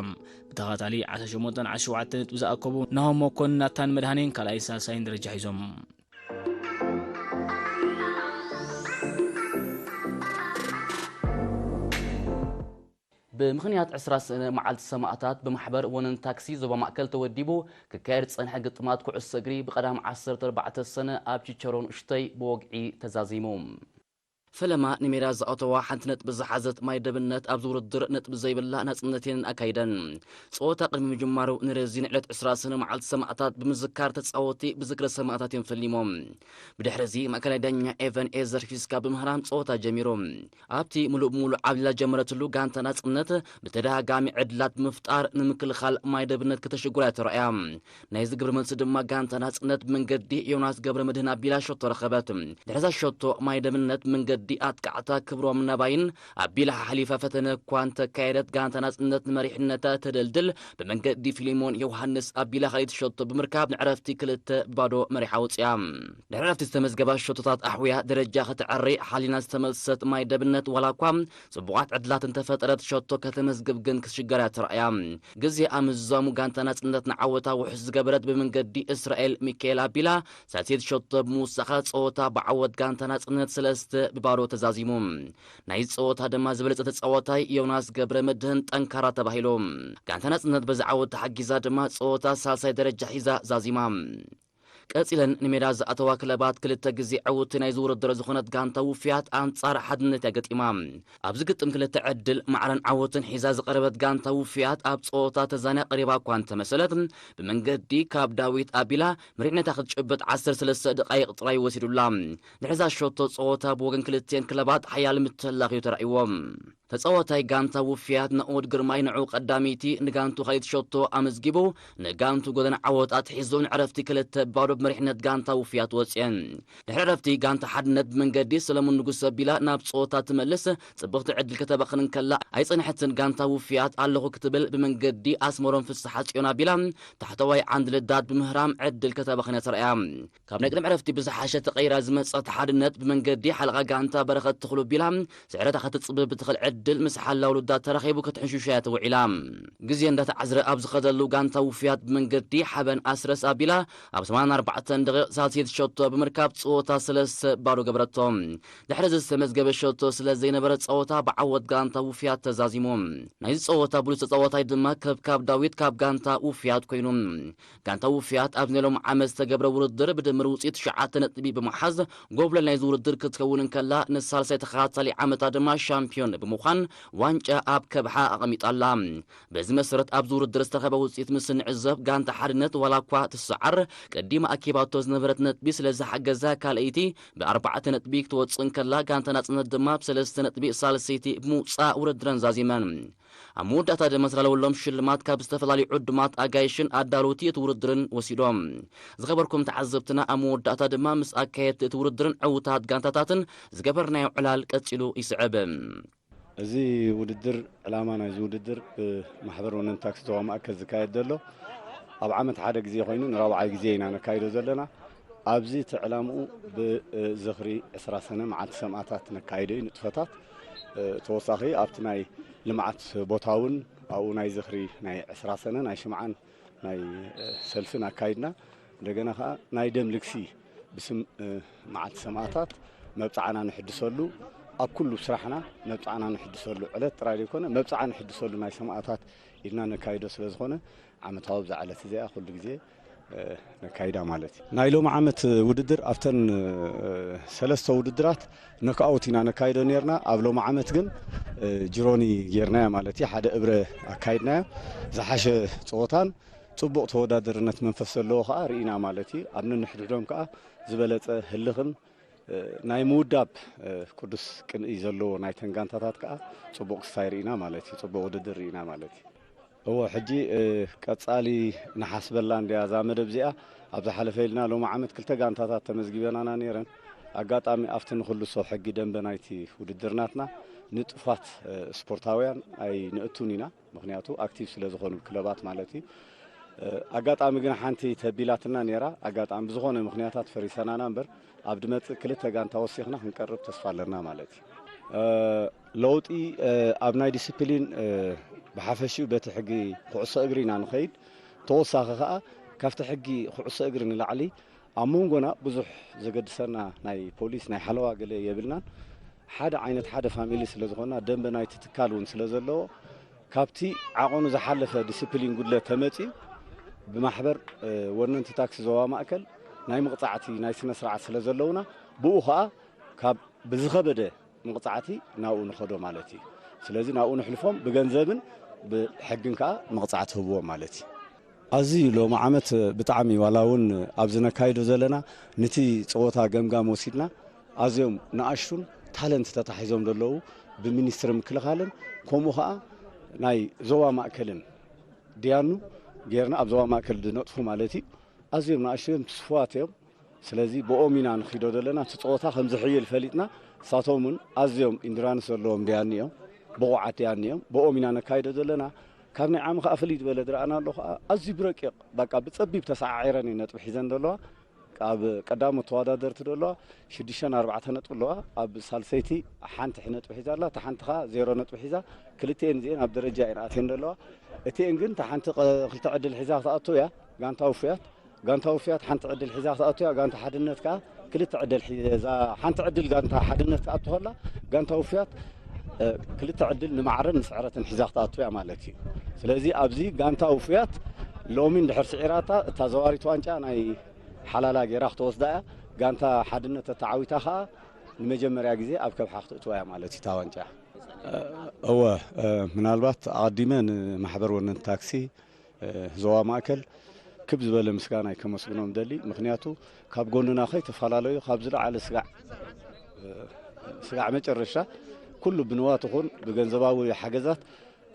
ብተኸታታሊ ዓሰርተ ሸሞንተን ዓሰርተ ሸውዓተን ነጥቢ ዝኣከቡ ናሆም መኮንን ናታን መድሃኔን ካልኣይን ሳልሳይን ደረጃ ሒዞም። ብምኽንያት ዕስራ ሰነ መዓልቲ ሰማእታት ብማሕበር ወነን ታክሲ ዞባ ማእከል ተወዲቡ ክካየድ ዝጸንሐ ግጥማት ኩዕሶ እግሪ ብቐዳም ዓሰርተ ኣርባዕተ ሰነ ኣብ ቺቸሮ ንእሽተይ ብወግዒ ተዛዚሙ። ፈለማ ንሜዳ ዝኣተዋ ሓንቲ ነጥቢ ዝሓዘት ማይ ደብነት ኣብዚ ውድድር ነጥቢ ዘይብላ ናጽነተን ኣካይደን። ጸወታ ቅድሚ ምጅማሩ ንረዚን ዕለት ዕስራ ሰነ መዓልቲ ሰማእታት ብምዝካር ተጻወትቲ ብዝክረ ሰማእታት እዮም ፈሊሞም። ብድሕሪ እዚ ማእከላይ ዳኛ ኤቨን ኤዘር ፊስካ ብምህራም ጸወታ ጀሚሩ። ኣብቲ ምሉእ ብምሉእ ዓብሊላ ጀመረትሉ ጋንታ ናጽነት ብተደጋጋሚ ዕድላት ብምፍጣር ንምክልኻል ማይ ደብነት ከተሽግራ ተራእያ። ናይዚ ግብረ መልሲ ድማ ጋንታ ናጽነት ብመንገዲ ዮናስ ገብረ መድህን ኣቢላ ሸቶ ረኸበት። ድሕሪ እዛ ሸቶ ማይ ደብነት ብመንገዲ ኣጥቃዕታ ክብሮም ነባይን ኣቢላ ሓሊፋ ፈተነ እኳ እንተካየደት ጋንታ ናጽነት ንመሪሕነታ ተደልድል ብመንገዲ ፊሊሞን ዮሃንስ ኣቢላ ካልኣይቲ ሸቶ ብምርካብ ንዕረፍቲ ክልተ ባዶ መሪሓ ወጽያ። ድሕሪ ዕረፍቲ ዝተመዝገባ ሸቶታት ኣሕውያ ደረጃ ከተዕሪ ሓሊና ዝተመልሰት ማይ ደብነት ዋላ እኳ ጽቡቓት ዕድላት እንተፈጠረት ሸቶ ከተመዝግብ ግን ክትሽገር እያ ተራእያ። ግዜ ኣመዛሙ ጋንታ ናጽነት ንዓወታ ውሑስ ዝገበረት ብመንገዲ እስራኤል ሚካኤል ኣቢላ ሳልሰይቲ ሸቶ ብምውሳኻ ጸወታ ብዓወት ጋንታ ናጽነት ሰለስተ ብባዶ ተዛዚሙ። ናይ ጸወታ ድማ ዝበለጸ ተጻዋታይ ዮናስ ገብረ መድህን ጠንካራ ተባሂሉ። ጋንታ ናጽነት በዚ ዓወት ተሓጊዛ ድማ ጸወታ ሳልሳይ ደረጃ ሒዛ ዛዚማ። ቀጺለን ንሜዳ ዝኣተዋ ክለባት ክልተ ግዜ ዕውቲ ናይዚ ውድድር ዝኾነት ጋንታ ውፍያት ኣንጻር ሓድነት እያ ገጢማ። ኣብዚ ግጥም ክልተ ዕድል ማዕረን ዓወትን ሒዛ ዝቐረበት ጋንታ ውፍያት ኣብ ጸወታ ተዛንያ ቀሪባ እኳ እንተመሰለት፣ ብመንገዲ ካብ ዳዊት ኣቢላ መሪሕነታ ክትጭብጥ ዓሰርተ ሰለስተ ደቓይቕ ጥራይ ወሲዱላ። ድሕሪ እዛ ሸቶ ጸወታ ብወገን ክልቲኤን ክለባት ሓያል ምትህልላኽ እዩ ተራእይዎ። ተጻዋታይ ጋንታ ውፍያት ናኦድ ግርማይ ንዑ ቀዳመይቲ ንጋንቱ ካልኣይቲ ሸቶ ኣመዝጊቡ ንጋንቱ ጎደና ዓወት ኣትሒዙ ንዕረፍቲ ክልተ ባዶ ብመሪሕነት ጋንታ ውፍያት ወጽኤን። ድሕሪ ዕረፍቲ ጋንታ ሓድነት ብመንገዲ ሰለሙን ንጉስ ኣቢላ ናብ ጸወታ ትመልስ ጽብቕቲ ዕድል ከተባኽን እንከላ ኣይጸንሐትን። ጋንታ ውፍያት ኣለኹ ክትብል ብመንገዲ ኣስመሮም ፍስሓ ጽዮን ኣቢላ ታሕተዋይ ዓንዲ ልዳት ብምህራም ዕድል ከተባኽን እያ ተራእያ። ካብ ናይ ቅድሚ ዕረፍቲ ብዝሓሸ ተቐይራ ዝመጸት ሓድነት ብመንገዲ ሓለቓ ጋንታ በረኸት ተኽሉ ኣቢላ ስዕረታ ከተጽብብ ብትኽእል ዕድል ምስ ሓላው ልዳት ተራኺቡ ክትሕንሽሻ እያ ተውዒላ። ግዜ እንዳተዓዝረ ኣብ ዝኸደሉ ጋንታ ውፍያት ብመንገዲ ሓበን ኣስረስ ኣቢላ ኣብ ሰማንያን ኣርባዕተን ደቂቕ ሳልሰይቲ ሸቶ ብምርካብ ጸወታ ሰለስተ ባዶ ገበረቶ። ድሕሪ እዚ ዝተመዝገበ ሸቶ ስለ ዘይነበረ ጸወታ ብዓወት ጋንታ ውፍያት ተዛዚሙ። ናይዚ ጸወታ ብሉጽ ተጻዋታይ ድማ ከብካብ ዳዊት ካብ ጋንታ ውፍያት ኮይኑ። ጋንታ ውፍያት ኣብ ናይ ሎም ዓመት ዝተገብረ ውድድር ብድምር ውጽኢት ትሽዓተ ነጥቢ ብምሓዝ ጎብለል ናይዚ ውድድር ክትከውን እንከላ ንሳልሳይ ተኸታታሊ ዓመታ ድማ ሻምፒዮን ብምዃን ዋንጫ ኣብ ከብሓ ኣቐሚጣ ኣላ። በዚ መሰረት ኣብዚ ውድድር ዝተረኸበ ውጽኢት ምስ እንዕዘብ ጋንታ ሓድነት ዋላ እኳ ትሰዓር ቀዲማ ኣኪባቶ ዝነበረት ነጥቢ ስለ ዝሓገዛ ካልኣይቲ ብኣርባዕተ ነጥቢ ክትወጽእ እንከላ ጋንታ ናጽነት ድማ ብሰለስተ ነጥቢ ሳልሰይቲ ብምውጻእ ውድድረን ዛዚመን። ኣብ መወዳእታ ድማ ዝተላለወሎም ሽልማት ካብ ዝተፈላለዩ ዕዱማት ኣጋይሽን ኣዳለውቲ እቲ ውድድርን ወሲዶም። ዝኸበርኩም ተዓዘብትና ኣብ መወዳእታ ድማ ምስ ኣካየድቲ እቲ ውድድርን ዕውታት ጋንታታትን ዝገበርናዮ ዕላል ቀጺሉ ይስዕብ። እዚ ውድድር ዕላማ ናይዚ ውድድር ብማሕበር ወነን ታክሲ ዞባ ማእከል ዝካየድ ዘሎ ኣብ ዓመት ሓደ ግዜ ኮይኑ ንራብዓይ ግዜ ኢና ነካይዶ ዘለና። ኣብዚ እቲ ዕላምኡ ብዝኽሪ ዕስራ ሰነ መዓልቲ ሰማእታት ነካይዶ እዩ ንጥፈታት። ተወሳኺ ኣብቲ ናይ ልምዓት ቦታ እውን ኣብኡ ናይ ዝኽሪ ናይ ዕስራ ሰነ ናይ ሽምዓን ናይ ሰልፍን ኣካይድና። እንደገና ከዓ ናይ ደም ልግሲ ብስም መዓልቲ ሰማእታት መብፅዓና ንሕድሰሉ ኣብ ኩሉ ስራሕና መብፅዓና ንሕድሰሉ ዕለት ጥራይ ዘይኮነ መብፅዓ ንሕድሰሉ ናይ ሰማእታት ኢልና ነካይዶ ስለ ዝኾነ ዓመታዊ ብዛ ዕለት እዚኣ ኩሉ ግዜ ነካይዳ ማለት እዩ። ናይ ሎሚ ዓመት ውድድር ኣብተን ሰለስተ ውድድራት ነክኣውት ኢና ነካይዶ ነርና። ኣብ ሎሚ ዓመት ግን ጅሮኒ ጌርናያ ማለት እዩ። ሓደ እብረ ኣካይድናያ። ዝሓሸ ፀወታን ፅቡቕ ተወዳደርነት መንፈስ ዘለዎ ከዓ ርኢና ማለት እዩ። ኣብ ነንሕድሕዶም ከዓ ዝበለፀ ህልኽን ናይ ምውዳብ ቅዱስ ቅንኢ ዘለዎ ናይተን ጋንታታት ከዓ ፅቡቕ ክስታይ ርኢና ማለት እዩ። ፅቡቕ ውድድር ርኢና ማለት እዩ። እዎ ሕጂ ቀፃሊ ንሓስበላ እንዲያ እዛ መደብ እዚኣ። ኣብ ዝሓለፈ ኢልና ሎሚ ዓመት ክልተ ጋንታታት ተመዝጊበናና ነይረን። ኣጋጣሚ ኣብቲ ንክልሶ ሕጊ ደንበ ናይቲ ውድድር ናትና ንጡፋት ስፖርታውያን ኣይንእቱን ኢና። ምክንያቱ ኣክቲቭ ስለ ዝኾኑ ክለባት ማለት እዩ። ኣጋጣሚ ግን ሓንቲ ተቢላትና ነይራ። ኣጋጣሚ ብዝኾነ ምክንያታት ፈሪሰናና እምበር ኣብ ድመፅእ ክልተ ጋንታ ወሲኽና ክንቀርብ ተስፋ ኣለና ማለት እዩ። ለውጢ ኣብ ናይ ዲስፕሊን ብሓፈሽኡ በቲ ሕጊ ኩዕሶ እግሪ ኢና ንኸይድ። ተወሳኺ ከዓ ካብቲ ሕጊ ኩዕሶ እግሪ ንላዕሊ ኣብ መንጎና ብዙሕ ዘገድሰና ናይ ፖሊስ ናይ ሓለዋ ገለ የብልናን። ሓደ ዓይነት ሓደ ፋሚሊ ስለ ዝኾንና ደንበ ናይቲ ትካል እውን ስለ ዘለዎ ካብቲ ዓቐኑ ዝሓለፈ ዲስፕሊን ጉድለት ተመፅዩ ብማሕበር ወነንቲ ታክሲ ዞባ ማእከል ናይ መቕፃዕቲ ናይ ስነ ስርዓት ስለ ዘለውና ብኡ ከዓ ካብ ብዝኸበደ መቕፃዕቲ ናብኡ ንኸዶ ማለት እዩ። ስለዚ ናብኡ ንሕልፎም ብገንዘብን ብሕግን ከዓ መቕፃዕቲ ህብዎም ማለት እዩ። ኣዝዩ ሎሚ ዓመት ብጣዕሚ ዋላ እውን ኣብዚ ነካይዶ ዘለና ንቲ ፀወታ ገምጋም ወሲድና ኣዝዮም ንኣሽቱን ታለንት ተታሒዞም ዘለዉ ብሚኒስትሪ ምክልኻልን ከምኡ ከዓ ናይ ዞባ ማእከልን ድያኑ ጌርና ኣብ ዞባ ማእከል ዝነጥፉ ማለት እዩ። ኣዝዮም ንኣሽቱ እዮም፣ ትስፉዋት እዮም። ስለዚ ብኦም ኢና ንኺዶ ዘለና። እቲ ፀወታ ከም ዝሕይል ፈሊጥና ንሳቶም እውን ኣዝዮም ኢንዱራንስ ዘለዎም ድያኒ እዮም፣ ብቑዓት ድያኒ እዮም። ብኦም ኢና ነካይዶ ዘለና። ካብ ናይ ዓሚ ከዓ ፍልይ ዝበለ ዝረኣና ኣሎ ከዓ ኣዝዩ ብረቂቕ በቃ ብፀቢብ ተሰዓዒረን እየን ነጥቢ ሒዘን ዘለዋ። ኣብ ቀዳሞት ተወዳደርቲ ዘለዋ ሽዱሽተን ኣርባዕተ ነጥቢ ኣለዋ። ኣብ ሳልሰይቲ ሓንቲ ነጥቢ ሒዛ ኣላ። እታ ሓንቲ ከዓ ዜሮ ነጥቢ ሒዛ። ክልቲኤን እዚኤን ኣብ ደረጃ እየን ኣትየን ዘለዋ። እቲኤን ግን እታ ሓንቲ ቐ- ክልተ ዕድል ሒዛ ክትኣቱ እያ። ጋንታ ውፉያት ጋንታ ውፉያት ሓንቲ ዕድል ሒዛ ክትኣቱ እያ። ጋንታ ሓድነት ከዓ ክልተ ዕድል ሒዛ ሓንቲ ዕድል ጋንታ ሓድነት ክትኣቱ ከላ ጋንታ ውፉያት ክልተ ዕድል ንማዕረን ንስዕረትን ሒዛ ክትኣቱ እያ ማለት እዩ። ስለዚ ኣብዚ ጋንታ ውፉያት ሎሚ እንድሕር ስዒራታ እታ ዘዋሪት ዋንጫ ናይ ሓላላ ጌራ ክትወስዳ እያ። ጋንታ ሓድነት ተተዓዊታ ከዓ ንመጀመርያ ግዜ ኣብ ከብሓ ክትእትዋ እያ ማለት እዩ እታ ዋንጫ። እወ፣ ምናልባት ኣቐዲመ ንማሕበር ወነንቲ ታክሲ ዞባ ማእከል ክብ ዝበለ ምስጋና ከመስግኖም ደሊ። ምክንያቱ ካብ ጎንና ከይተፈላለዩ ካብ ዝለዓለ ስጋዕ ስጋዕ መጨረሻ ኩሉ ብንዋት ይኹን ብገንዘባዊ ሓገዛት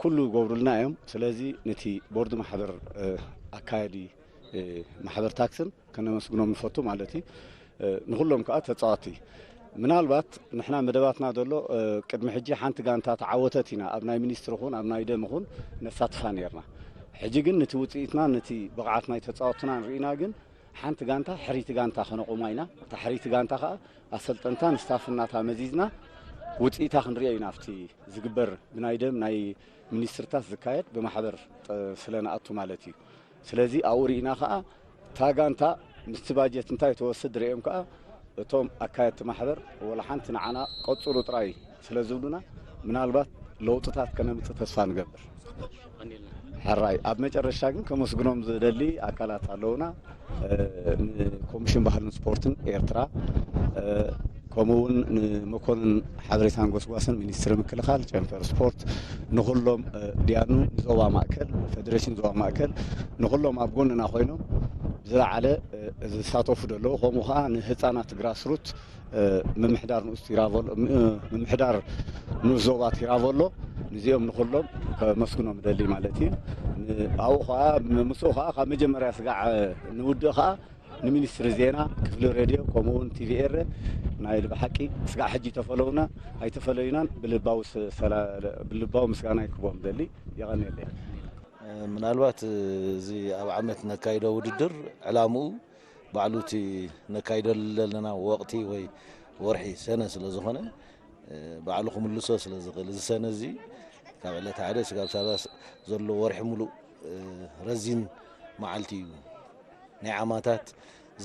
ኩሉ ይገብሩልና እዮም። ስለዚ ነቲ ቦርድ ማሕበር ኣካያዲ ማሕበር ታክስን ከነመስግኖም ንፈቱ ማለት እዩ። ንኩሎም ከዓ ተፃዋቲ ምናልባት ንሕና መደባትና ዘሎ ቅድሚ ሕጂ ሓንቲ ጋንታ ተዓወተት ኢና ኣብ ናይ ሚኒስትሪ ኹን ኣብ ናይ ደም ኹን ነሳትፋ ነርና። ሕጂ ግን ነቲ ውፅኢትና ነቲ ብቕዓት ናይ ተፃወትና ንርኢና ግን ሓንቲ ጋንታ ሕሪቲ ጋንታ ከነቑማ ኢና። እታ ሕሪቲ ጋንታ ከዓ ኣሰልጠንታን ስታፍ እናታ መዚዝና ውፅኢታ ክንሪኦ ኢና ኣብቲ ዝግበር ብናይ ደም ናይ ሚኒስትርታት ዝካየድ ብማሕበር ስለ ንኣቱ ማለት እዩ። ስለዚ ኣብኡ ርኢና ከዓ እታ ጋንታ ምስቲ ባጀት እንታይ ትወስድ ርኦም ከዓ እቶም ኣካየድቲ ማሕበር ወላ ሓንቲ ንዓና ቀፅሉ ጥራይ ስለ ዝብሉና ምናልባት ለውጥታት ከነምፅእ ተስፋ ንገብር። ሕራይ ኣብ መጨረሻ ግን ከመስግኖም ዝደሊ ኣካላት ኣለውና። ንኮሚሽን ባህልን ስፖርትን ኤርትራ ከምኡ እውን ንመኮንን ሓበሬታን ጎስጓስን ሚኒስትሪ ምክልኻል ጨንፈር ስፖርት ንኩሎም ድያኑ ንዞባ ማእከል ፈደሬሽን ዞባ ማእከል ንኩሎም ኣብ ጎንና ኮይኖም ብዝለዓለ ዝሳተፉ ዘለዉ ከምኡ ከዓ ንህፃናት ግራስሩት ምምሕዳር ንኡስ ቲራቮሎ ምምሕዳር ንኡስ ዞባ ቲራቮሎ ንዚኦም ንኩሎም ከመስግኖም ደሊ ማለት እዩ። ኣብኡ ከዓ ምስኡ ከዓ ካብ መጀመርያ ስጋዕ ንውድእ ከዓ ንሚኒስትሪ ዜና ክፍሊ ሬድዮ ከምኡውን ቲቪ ኤረ ናይ ብሓቂ ስጋዕ ሕጂ ተፈለውና ኣይተፈለዩናን ብልባዊ ምስጋና ይክቦም ደሊ። የቐንየለይ። ምናልባት እዚ ኣብ ዓመት ነካይዶ ውድድር ዕላምኡ ባዕሉ እቲ ነካይደሉ ዘለና ወቕቲ ወይ ወርሒ ሰነ ስለ ዝኾነ ባዕሉ ክምልሶ ስለ ዝኽእል እዚ ሰነ እዚ ካብ ዕለት ሓደ ስጋብ ሳላስ ዘሎ ወርሒ ሙሉእ ረዚን መዓልቲ እዩ። ናይ ዓማታት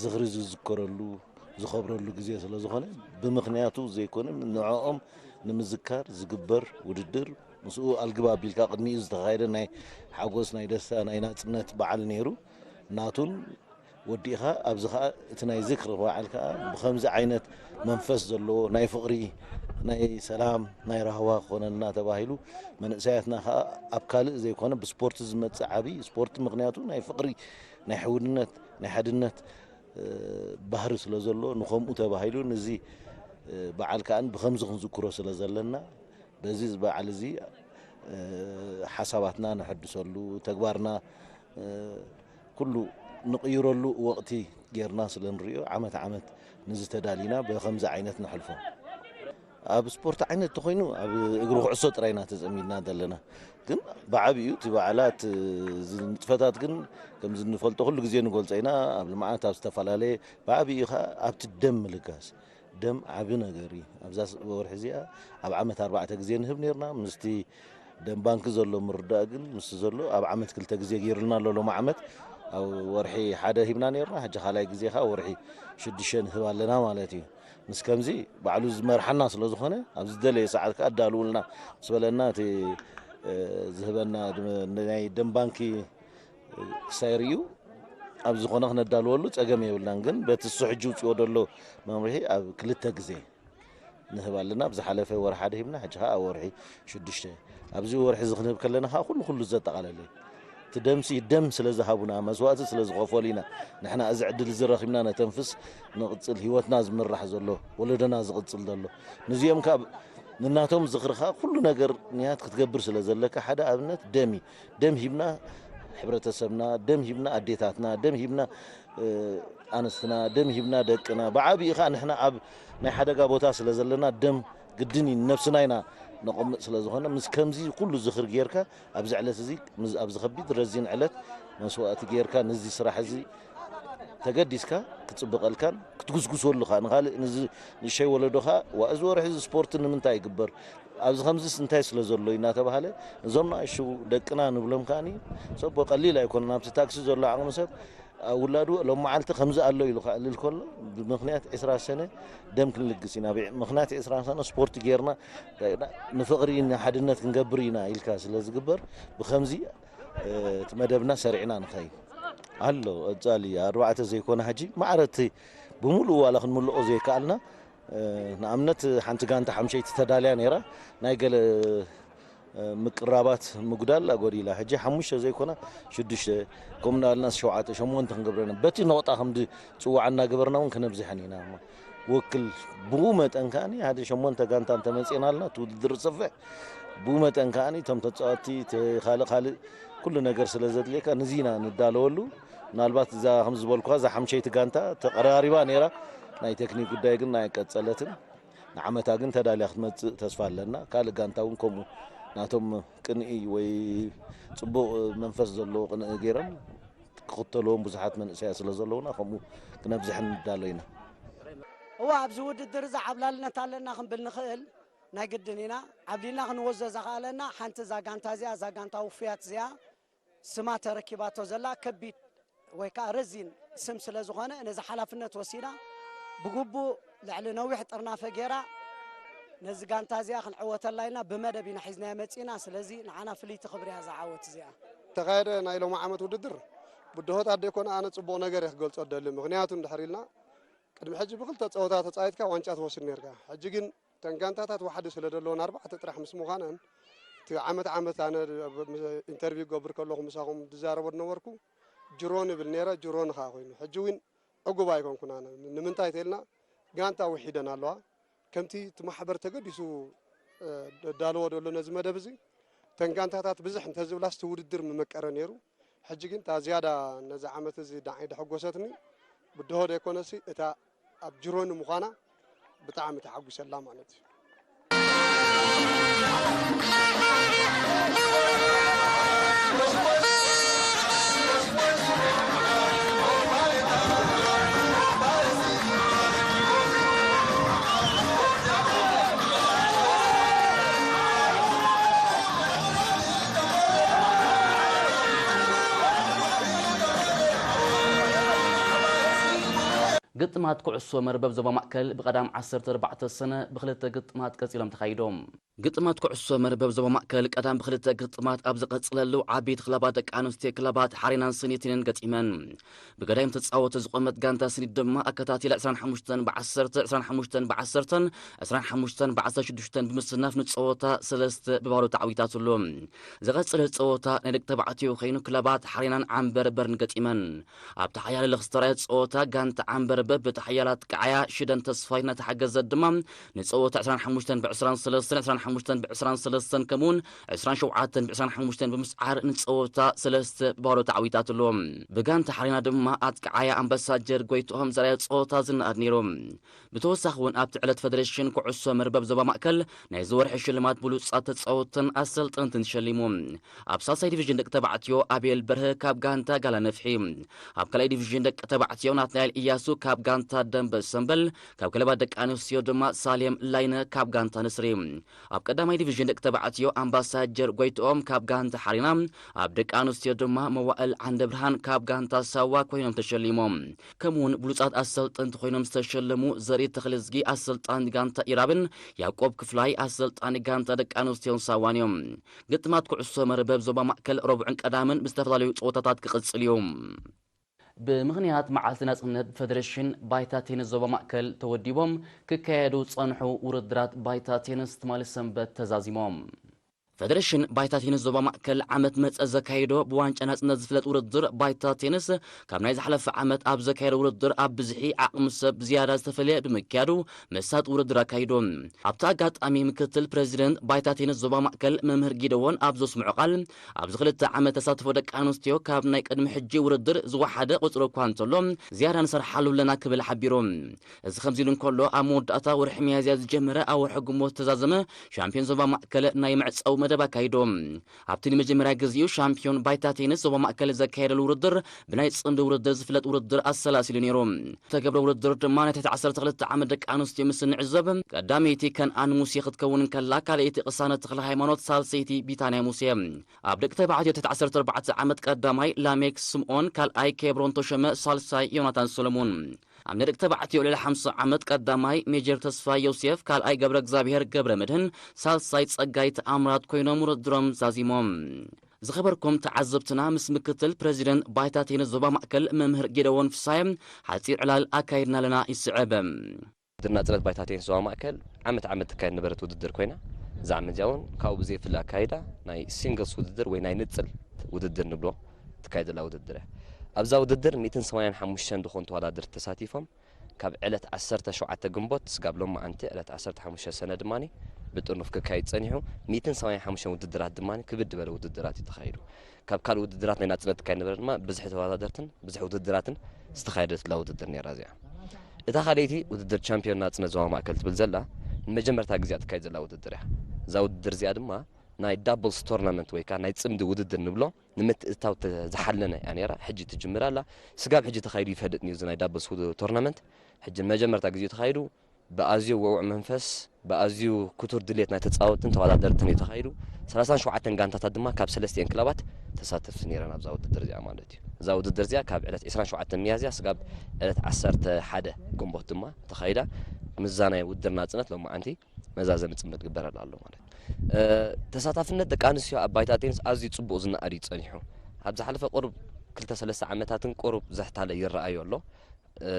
ዝኽሪ ዝዝከረሉ ዝኸብረሉ ግዜ ስለ ዝኾነ፣ ብምኽንያቱ ዘይኮነ፣ ንዕኦም ንምዝካር ዝግበር ውድድር፣ ምስኡ ኣልግብ ኣቢልካ ቅድሚኡ ዝተኻየደ ናይ ሓጎስ፣ ናይ ደስታ፣ ናይ ናጽነት በዓል ነይሩ። ናቱን ወዲእኻ፣ ኣብዚ ኸኣ እቲ ናይ ዝክሪ በዓል ከኣ ብኸምዚ ዓይነት መንፈስ ዘለዎ ናይ ፍቕሪ፣ ናይ ሰላም፣ ናይ ራህዋ ክኾነልና ተባሂሉ፣ መንእሰያትና ኸኣ ኣብ ካልእ ዘይኮነ ብስፖርት ዝመጽእ ዓቢ ስፖርት፣ ምኽንያቱ ናይ ፍቕሪ፣ ናይ ሕውነት፣ ናይ ሓድነት፣ እ፣ ባህሪ ስለ ዘሎ፣ ንኸምኡ ተባሂሉ፣ ነዚ፣ እ፣ በዓል ከኣ ብኸምዚ ክንዝክሮ ስለ ዘለና፣ በዚ በዓል እዚ፣ እ፣ ሓሳባትና ነሐድሰሉ፣ ተግባርና፣ እ፣ ኩሉ ንቕይረሉ ወቕቲ ጌርና ስለ ንሪኦ፣ ዓመት ዓመት ንዚ ተዳሊና ብኸምዚ ዓይነት ነሕልፎ። ኣብ ስፖርት ዓይነት ተኾይኑ፣ ኣብ እግሪ ኩዕሶ ጥራይ ኢና ተጸሚድና ዘለና። ግን ብዓቢኡ እቲ በዓላት፣ እዚ ንጥፈታት ግን ከምዚ እንፈልጦ ኩሉ ግዜ ንገልጾ ኢና። ኣብ ልምዓት፣ ኣብ ዝተፈላለየ፣ ብዓቢኡ ኸኣ ኣብቲ ደም ምልጋስ። ደም ዓቢ ነገር እዩ። ኣብዛ ስ-፣ ወርሒ እዚኣ ኣብ ዓመት ኣርባዕተ ግዜ ንህብ ኔርና። ምስቲ ደም ባንኪ ዘሎ ምርዳእ ግን፣ ምስቲ ዘሎ ኣብ ዓመት ክልተ ግዜ ገይሩልና ኣሎ። ሎሚ ዓመት ኣብ ወርሒ ሓደ ሂብና ኔርና፣ ሕጂ ካልኣይ ግዜ ኸኣ ወርሒ ሽዱሽተ ንህብ ኣለና ማለት እዩ። ምስ ከምዚ ባዕሉ ዝመርሓና ስለ ዝኾነ፣ ኣብ ዝደለየ ሰዓት ከኣ ኣዳልውልና ምስ በለና፣ እቲ፣ እ፣ ዝህበና ድም-፣ ናይ ደም ባንኪ ክሳይ ርእዩ ኣብ ዝኾነ ክነዳልወሉ ጸገም የብልናን። ግን በቲ እሱ ሕጂ ውጽኦ ዘሎ መምርሒ ኣብ ክልተ ግዜ ንህብ ኣለና። ኣብ ዝሓለፈ ወርሒ ሓደ ሂብና፣ ሕጂ ኸኣ ኣብ ወርሒ ሽዱሽተ። ኣብዚ ወርሒ እዚ ክንህብ ከለና ኸኣ ኩሉ ኩሉ ዘጠቓለለ እዩ። እቲ ደምሲ ደም ስለ ዝሃቡና፣ መስዋእቲ ስለ ዝኸፈሉ ኢና ንሕና እዚ ዕድል እዚ ረኺብና ነተንፍስ፣ ንቕጽል ህይወትና ዝምራሕ ዘሎ፣ ወለዶና ዝቕጽል ዘሎ። ንዚኦም ካብ ንናቶም ዝኽርኻ ኩሉ ነገር ንያት ክትገብር ስለ ዘለካ፣ ሓደ ኣብነት ደም እዩ። ደም ሂብና ሕብረተሰብና፣ ደም ሂብና ኣዴታትና፣ ደም ሂብና፣ እ፣ ኣንስትና፣ ደም ሂብና ደቅና። ብዓቢኡ ኸኣ ንሕና ኣብ ናይ ሓደጋ ቦታ ስለ ዘለና፣ ደም ግድን እዩ፣ ነብስና ኢና ነቐምጥ ስለ ዝኾነ፣ ምስ ከምዚ ኩሉ ዝኽር ጌርካ፣ ኣብዚ ዕለት እዚ፣ ምስ፣ ኣብዚ ከቢድ ረዚን ዕለት መስዋእቲ ጌርካ፣ ነዚ ስራሕ እዚ ተገዲስካ ክትጽብቐልካን ክትጉስጉሰሉ ኸኣ፣ ንኻልእ፣ ንዚ ንእሸይ ወለዶ ኸኣ፣ "ዋ፣ እዚ ወርሒ እዚ ስፖርት ንምንታይ ይግበር? ኣብዚ ከምዚስ እንታይ ስለ ዘሎ?" እናተባህለ፣ እዞም ንኣሽቱ ደቅና ንብሎም ከኣኒ፣ ሰቦ ቀሊል ኣይኮነን። ኣብቲ ታክሲ ዘሎ ዓቕሚ ሰብ፣ ኣብ ውላዱ ሎም መዓልቲ ከምዚ ኣሎ ኢሉ ከዕልል ከሎ፣ ብምኽንያት ዕስራ ሰነ ደም ክንልግስ ኢና። ብ-፣ ምኽንያት ዕስራ ሰነ ስፖርት ጌርና፣ ንፍቕሪ፣ ንሓድነት ክንገብር ኢና ኢልካ ስለ ዝግበር፣ ብኸምዚ፣ እ፣ እቲ መደብና ሰሪዕና ንኸይድ። ኣሎ፣ ቀጻሊ ኣርባዕተ ዘይኮነ፣ ሕጂ ማዕረ እቲ ብምሉኡ ዋላ ክንምልኦ ዘይከኣልና፣ እ፣ ንኣብነት ሓንቲ ጋንታ ሓምሸይቲ ተዳልያ ነይራ። ናይ ገለ፣ እ፣ ምቅራባት ምጉዳል ኣጎዲላ። ሕጂ ሓሙሽተ ዘይኮና ሽዱሽተ፣ ከምኡ እናበልና ሸውዓተ፣ ሸሞንተ ክንገብረን። በቲ ነቑጣ ከም ዝጽዋዕ እናገበርና እውን ክነብዝሐን ኢና። ወክል ብኡ መጠን ከኣኒ ሓደ ሸሞንተ ጋንታ እንተመጺእናልና፣ እቲ ውድድር ዝሰፍሕ ብኡ መጠን ከኣኒ እቶም ተጻወትቲ፣ እቲ ካልእ ካልእ ኩሉ ነገር ስለ ዘድልየካ፣ ነዚ ኢና ንዳለወሉ። ምናልባት እዛ፣ ከም ዝበልኩኻ፣ እዛ ሓምሸይቲ ጋንታ ተቐራሪባ ነይራ። ናይ ቴክኒክ ጉዳይ ግን ኣይቀጸለትን። ንዓመታ ግን ተዳልያ ክትመጽእ ተስፋ ኣለና። ካልእ ጋንታ እውን ከምኡ፣ ናቶም ቅንኢ ወይ ጽቡቕ መንፈስ ዘለዎ ቅንኢ ገይሮም ክኽተልዎም ብዙሓት መንእሰያት ስለ ዘለዉና፣ ከምኡ ክነብዝሕ ንዳሎ ኢና። እዋ፣ ኣብዚ ውድድር እዚ ዓብላልነት ኣለና ክንብል ንኽእል፣ ናይ ግድን ኢና። ዓብሊልና ክንወስዶ ዘኽኣለና ሓንቲ እዛ ጋንታ እዚኣ፣ እዛ ጋንታ ውፉያት እዚኣ፣ ስማ ተረኪባቶ ዘላ ከቢድ ወይ ከኣ ረዚን ስም ስለ ዝኾነ፣ ነዚ ሓላፍነት ወሲዳ ብግቡእ ልዕሊ ነዊሕ ጥርናፈ ጌራ ነዚ ጋንታ እዚኣ ክንዕወተላ ኢልና ብመደብ ኢና ሒዝናያ መጺእና። ስለዚ ንዓና ፍልይቲ ክብሪ እያ እዛ ዓወት እዚኣ። ተኻየደ ናይ ሎሚ ዓመት ውድድር ብድሆታት ደይኮነ ኣነ ጽቡቕ ነገር እየ ክገልጾ እደሊ። ምኽንያቱ እንድሕር ኢልና ቅድሚ ሕጂ ብክልተ ጸወታ ተጻዊትካ ዋንጫ ትወስድ ነርካ። ሕጂ ግን እተን ጋንታታት ዋሕዲ ስለ ዘለወን ኣርባዕተ ጥራሕ ምስ ምዃነን፣ እቲ ዓመት ዓመት ኣነ ኣብ ኢንተርቪው ክገብር ከለኹ ምሳኹም ዝዛረቦ ዝነበርኩ ጅሮ ንብል ነይረ፣ ጅሮ ንኻ ኮይኑ። ሕጂ እውን ዕጉብ ኣይኮንኩን ኣነ። ንምንታይ ተልና ጋንታ ውሒደን ኣለዋ። ከምቲ እቲ ማሕበር ተገዲሱ፣ እ፣ ደዳልዎ ዘሎ ነዚ መደብ እዚ፣ እተን ጋንታታት ብዝሕ እንተዝብላስ እቲ ውድድር ምመቀረ ነይሩ። ሕጂ ግን እታ ዝያዳ ነዚ ዓመት እዚ ንዓይ ደሐጎሰትኒ፣ ብድሆ ደይኮነሲ እታ ኣብ ጅሮኒ ምዃና ብጣዕሚ ተሓጒሰላ ማለት እዩ። ግጥማት ኩዕሶ መርበብ ዞባ ማእከል ብቐዳም ዓሰርተ ኣርባዕተ ሰነ ብኽልተ ግጥማት ቀጺሎም ተኻይዶም። ግጥማት ኩዕሶ መርበብ ዞባ ማእከል ቀዳም ብኽልተ ግጥማት ኣብ ዝቐጽለሉ፣ ዓበይቲ ክለባት ደቂ ኣንስትዮ ክለባት ሓሬናን ስኒትንን ገጢመን። ብገዳይም ተጻወቲ ዝቖመት ጋንታ ስኒት ድማ ኣከታቲላ ዕስራን ሓሙሽተን ብዓሰርተ፣ ዕስራን ሓሙሽተን ብዓሰርተን፣ ዕስራን ሓሙሽተን ብዓሰርተ ሽዱሽተን ብምስናፍ ንጸወታ ሰለስተ ብባዶ ተዓዊታትሉ። ዝቐጸለ ጸወታ ናይ ደቂ ተባዕትዮ ኮይኑ ክለባት ሓሬናን ዓምበርበርን ገጢመን። ኣብቲ ሓያለ ለኽስተራዮ ጸወታ ጋንታ ዓምበርበ በቲ ሓያላት ቀዓያ ሽደን ተስፋይ እናተሓገዘት ድማ ንጸወታ ዕስራን ሓሙሽተን ብዕስራን ሰለስተን፣ ዕስራን ሓሙሽተን ብዕስራን ሰለስተን ከምኡውን ዕስራን ሸውዓተን ብዕስራን ሓሙሽተን ብምስዓር ንጸወታ ሰለስተ ብባዶ ተዓዊታትሉ። ብጋንታ ሓሬና ድማ ኣጥቃዓያ ኣምባሳጀር ጎይትኦም ዘርኣዮ ጸወታ ዝነኣድ ነይሩ። ብተወሳኺ እውን ኣብቲ ዕለት ፈደሬሽን ኩዕሶ መርበብ ዞባ ማእከል ናይዚ ወርሒ ሽልማት ብሉጻት ተጻወትን ኣሰልጠንትን ተሸሊሙ። ኣብ ሳልሳይ ዲቪዥን ደቂ ተባዕትዮ ኣቤል በርሀ ካብ ጋንታ ጋላ ነፍሒ፣ ኣብ ካልኣይ ዲቪዥን ደቂ ተባዕትዮ ናትናኤል እያሱ ካብ ጋንታ ደንበ ሰምበል፣ ካብ ክለባት ደቂ ኣንስትዮ ድማ ሳሌም ላይነ ካብ ጋንታ ንስሪ። ኣብ ቀዳማይ ዲቪዥን ደቂ ተባዕትዮ ኣምባሳጀር ጎይትኦም ካብ ጋንታ ሓሪና፣ ኣብ ደቂ ኣንስትዮ ድማ መዋእል ዓንደ ብርሃን ካብ ጋንታ ሳዋ ኮይኖም ተሸሊሞም። ከምኡውን ብሉጻት ኣሰልጠንቲ ኮይኖም ዝተሸለሙ ዘርኢ ተኽለዝጊ ኣሰልጣኒ ጋንታ ኢራብን ያዕቆብ ክፍላይ ኣሰልጣኒ ጋንታ ደቂ ኣንስትዮን ሳዋን እዮም። ግጥማት ኩዕሶ መርበብ ዞባ ማእከል ረቡዕን ቀዳምን ብዝተፈላለዩ ጸወታታት ክቕጽል እዩ። ብምኽንያት መዓልቲ ናጽነት ብፈደሬሽን ባይታ ቴኒስ ዞባ ማእከል ተወዲቦም ክካየዱ ዝጸንሑ ውድድራት ባይታ ቴኒስ ትማሊ ሰንበት ተዛዚሞም። ፈደሬሽን ባይታ ቴኒስ ዞባ ማእከል ዓመት መጸ ዘካየዶ ብዋንጫ ናጽነት ዝፍለጥ ውድድር ባይታ ቴኒስ ካብ ናይ ዝሓለፈ ዓመት ኣብ ዘካየዶ ውድድር ኣብ ብዝሒ ዓቕሚ ሰብ ዝያዳ ዝተፈልየ ብምክያዱ መሳጢ ውድድር ኣካይዱ። ኣብቲ ኣጋጣሚ ምክትል ፕሬዚደንት ባይታ ቴኒስ ዞባ ማእከል መምህር ጊደዎን ኣብ ዘስምዖ ቃል ኣብዚ ክልተ ዓመት ተሳትፎ ደቂ ኣንስትዮ ካብ ናይ ቅድሚ ሕጂ ውድድር ዝወሓደ ቁጽሪ እኳ እንተሎ ዝያዳ ንሰርሓሉ ኣለና ክብል ሓቢሩ። እዚ ከምዚ ኢሉ እንከሎ ኣብ መወዳእታ ወርሒ ሚያዝያ ዝጀመረ ኣብ ወርሒ ግንቦት ዝተዛዘመ ሻምፒዮን ዞባ ማእከል ናይ መዕጸዊ መደብ ኣካይዱ። ኣብቲ ንመጀመርያ ግዜኡ ሻምፒዮን ባይታ ቴኒስ ዞባ ማእከል ዘካየደሉ ውድድር ብናይ ጽምዲ ውድድር ዝፍለጥ ውድድር ኣሰላሲሉ ነይሩ። ዝተገብረ ውድድር ድማ ናይ ትሕቲ ዓሰርተ ክልተ ዓመት ደቂ ኣንስትዮ ምስ እንዕዘብ ቀዳመይቲ ከነኣን ሙሴ ክትከውን እንከላ ካልኣይቲ ቅሳነት ተኽለ ሃይማኖት ሳልሰይቲ ቢታንያ ሙሴ። ኣብ ደቂ ተባዕትዮ ትሕቲ ዓሰርተ ኣርባዕተ ዓመት ቀዳማይ ላሜክ ስምኦን ካልኣይ ኬብሮን ተሾመ ሳልሳይ ዮናታን ሰሎሞን። ኣብ ናይ ደቂ ተባዕትዮ ልዕሊ ሓምሳ ዓመት ቀዳማይ ሜጀር ተስፋ ዮሴፍ ካልኣይ ገብረ እግዚኣብሔር ገብረ መድህን ሳልሳይ ጸጋይ ተኣምራት ኮይኖም ውድድሮም ዛዚሞም። ዝኸበርኩም ተዓዘብትና ምስ ምክትል ፕሬዚደንት ባይታ ቴኒስ ዞባ ማእከል መምህር ጌደዎን ፍሳየ ሓጺር ዕላል ኣካይድና ኣለና ይስዕብ። ውድድር ናጽነት ባይታ ቴኒስ ዞባ ማእከል ዓመት ዓመት ትካየድ ነበረት ውድድር ኮይና እዛ ዓመት እዚኣ እውን ካብኡ ብዘይፍለ ኣካይዳ ናይ ሲንግልስ ውድድር ወይ ናይ ንጽል ውድድር ንብሎ ትካየድ ዘላ ውድድር እያ። ኣብዛ ውድድር ሚእትን ሰማንያን ሓሙሽተን ዝኾኑ ተወዳደርቲ ተሳቲፎም ካብ ዕለት ዓሰርተ ሸውዓተ ግንቦት ስጋብ ሎማዓንቲ ዕለት ዓሰርተ ሓሙሽተ ሰነ ድማ ብጥርኑፍ ክካየድ ጸኒሑ ሚእትን ሰማንያን ሓሙሽተን ውድድራት ድማ ክብድ ዝበለ ውድድራት እዩ ተኻይዱ። ካብ ካልእ ውድድራት ናይ ናጽነት ትካየድ ነበረ ድማ ብዝሒ ተወዳደርትን ብዝሒ ውድድራትን ዝተኻየደትላ ውድድር ነይራ እዚኣ። እታ ካልኣይቲ ውድድር ቻምፒዮን ናጽነት ዞባ ማእከል ትብል ዘላ ንመጀመርታ ግዜ ትካየድ ዘላ ውድድር እያ። እዛ ውድድር እዚኣ ድማ ናይ ዳብልስ ቶርናመንት ወይ ከዓ ናይ ጽምዲ ውድድር ንብሎ ንምትእትታው ተ- ዝሓለነ እያ ነይራ። ሕጂ ትጅምር ኣላ። ስጋብ ሕጂ ተኻይዱ ይፈልጥ እዩ እዚ ናይ ዳብልስ ውድ- ቶርናመንት። ሕጂ ንመጀመርታ ግዜ ተኻይዱ ብኣዝዩ ውዑዕ መንፈስ ብኣዝዩ ክቱር ድሌት ናይ ተጻወትን ተወዳደርትን እዩ ተኻይዱ። ሰላሳን ሸውዓተን ጋንታታት ድማ ካብ ሰለስቲኤን ክለባት ተሳተፍቲ ነይረን ኣብዛ ውድድር እዚኣ ማለት እዩ። እዛ ውድድር እዚኣ ካብ ዕለት ዕስራን ሸውዓተን ሚያዝያ ስጋብ ዕለት ዓሰርተ ሓደ ግንቦት ድማ ተኻይዳ። ምዛ ናይ ውድድር ናጽነት ሎማዓንቲ መዛዘሚ ጽምዶ ትግበረላ ኣሎ ማለት እዩ። እ፣ ተሳታፍነት ደቂ ኣንስትዮ ኣብ ባይታ ቴኒስ ኣዝዩ ጽቡቕ ዝነኣድ እዩ ጸኒሑ። ኣብ ዝሓለፈ ቁሩብ ክልተ ሰለስተ ዓመታትን ቁሩብ ዘሕታለ ይረኣዮ ኣሎ። እ፣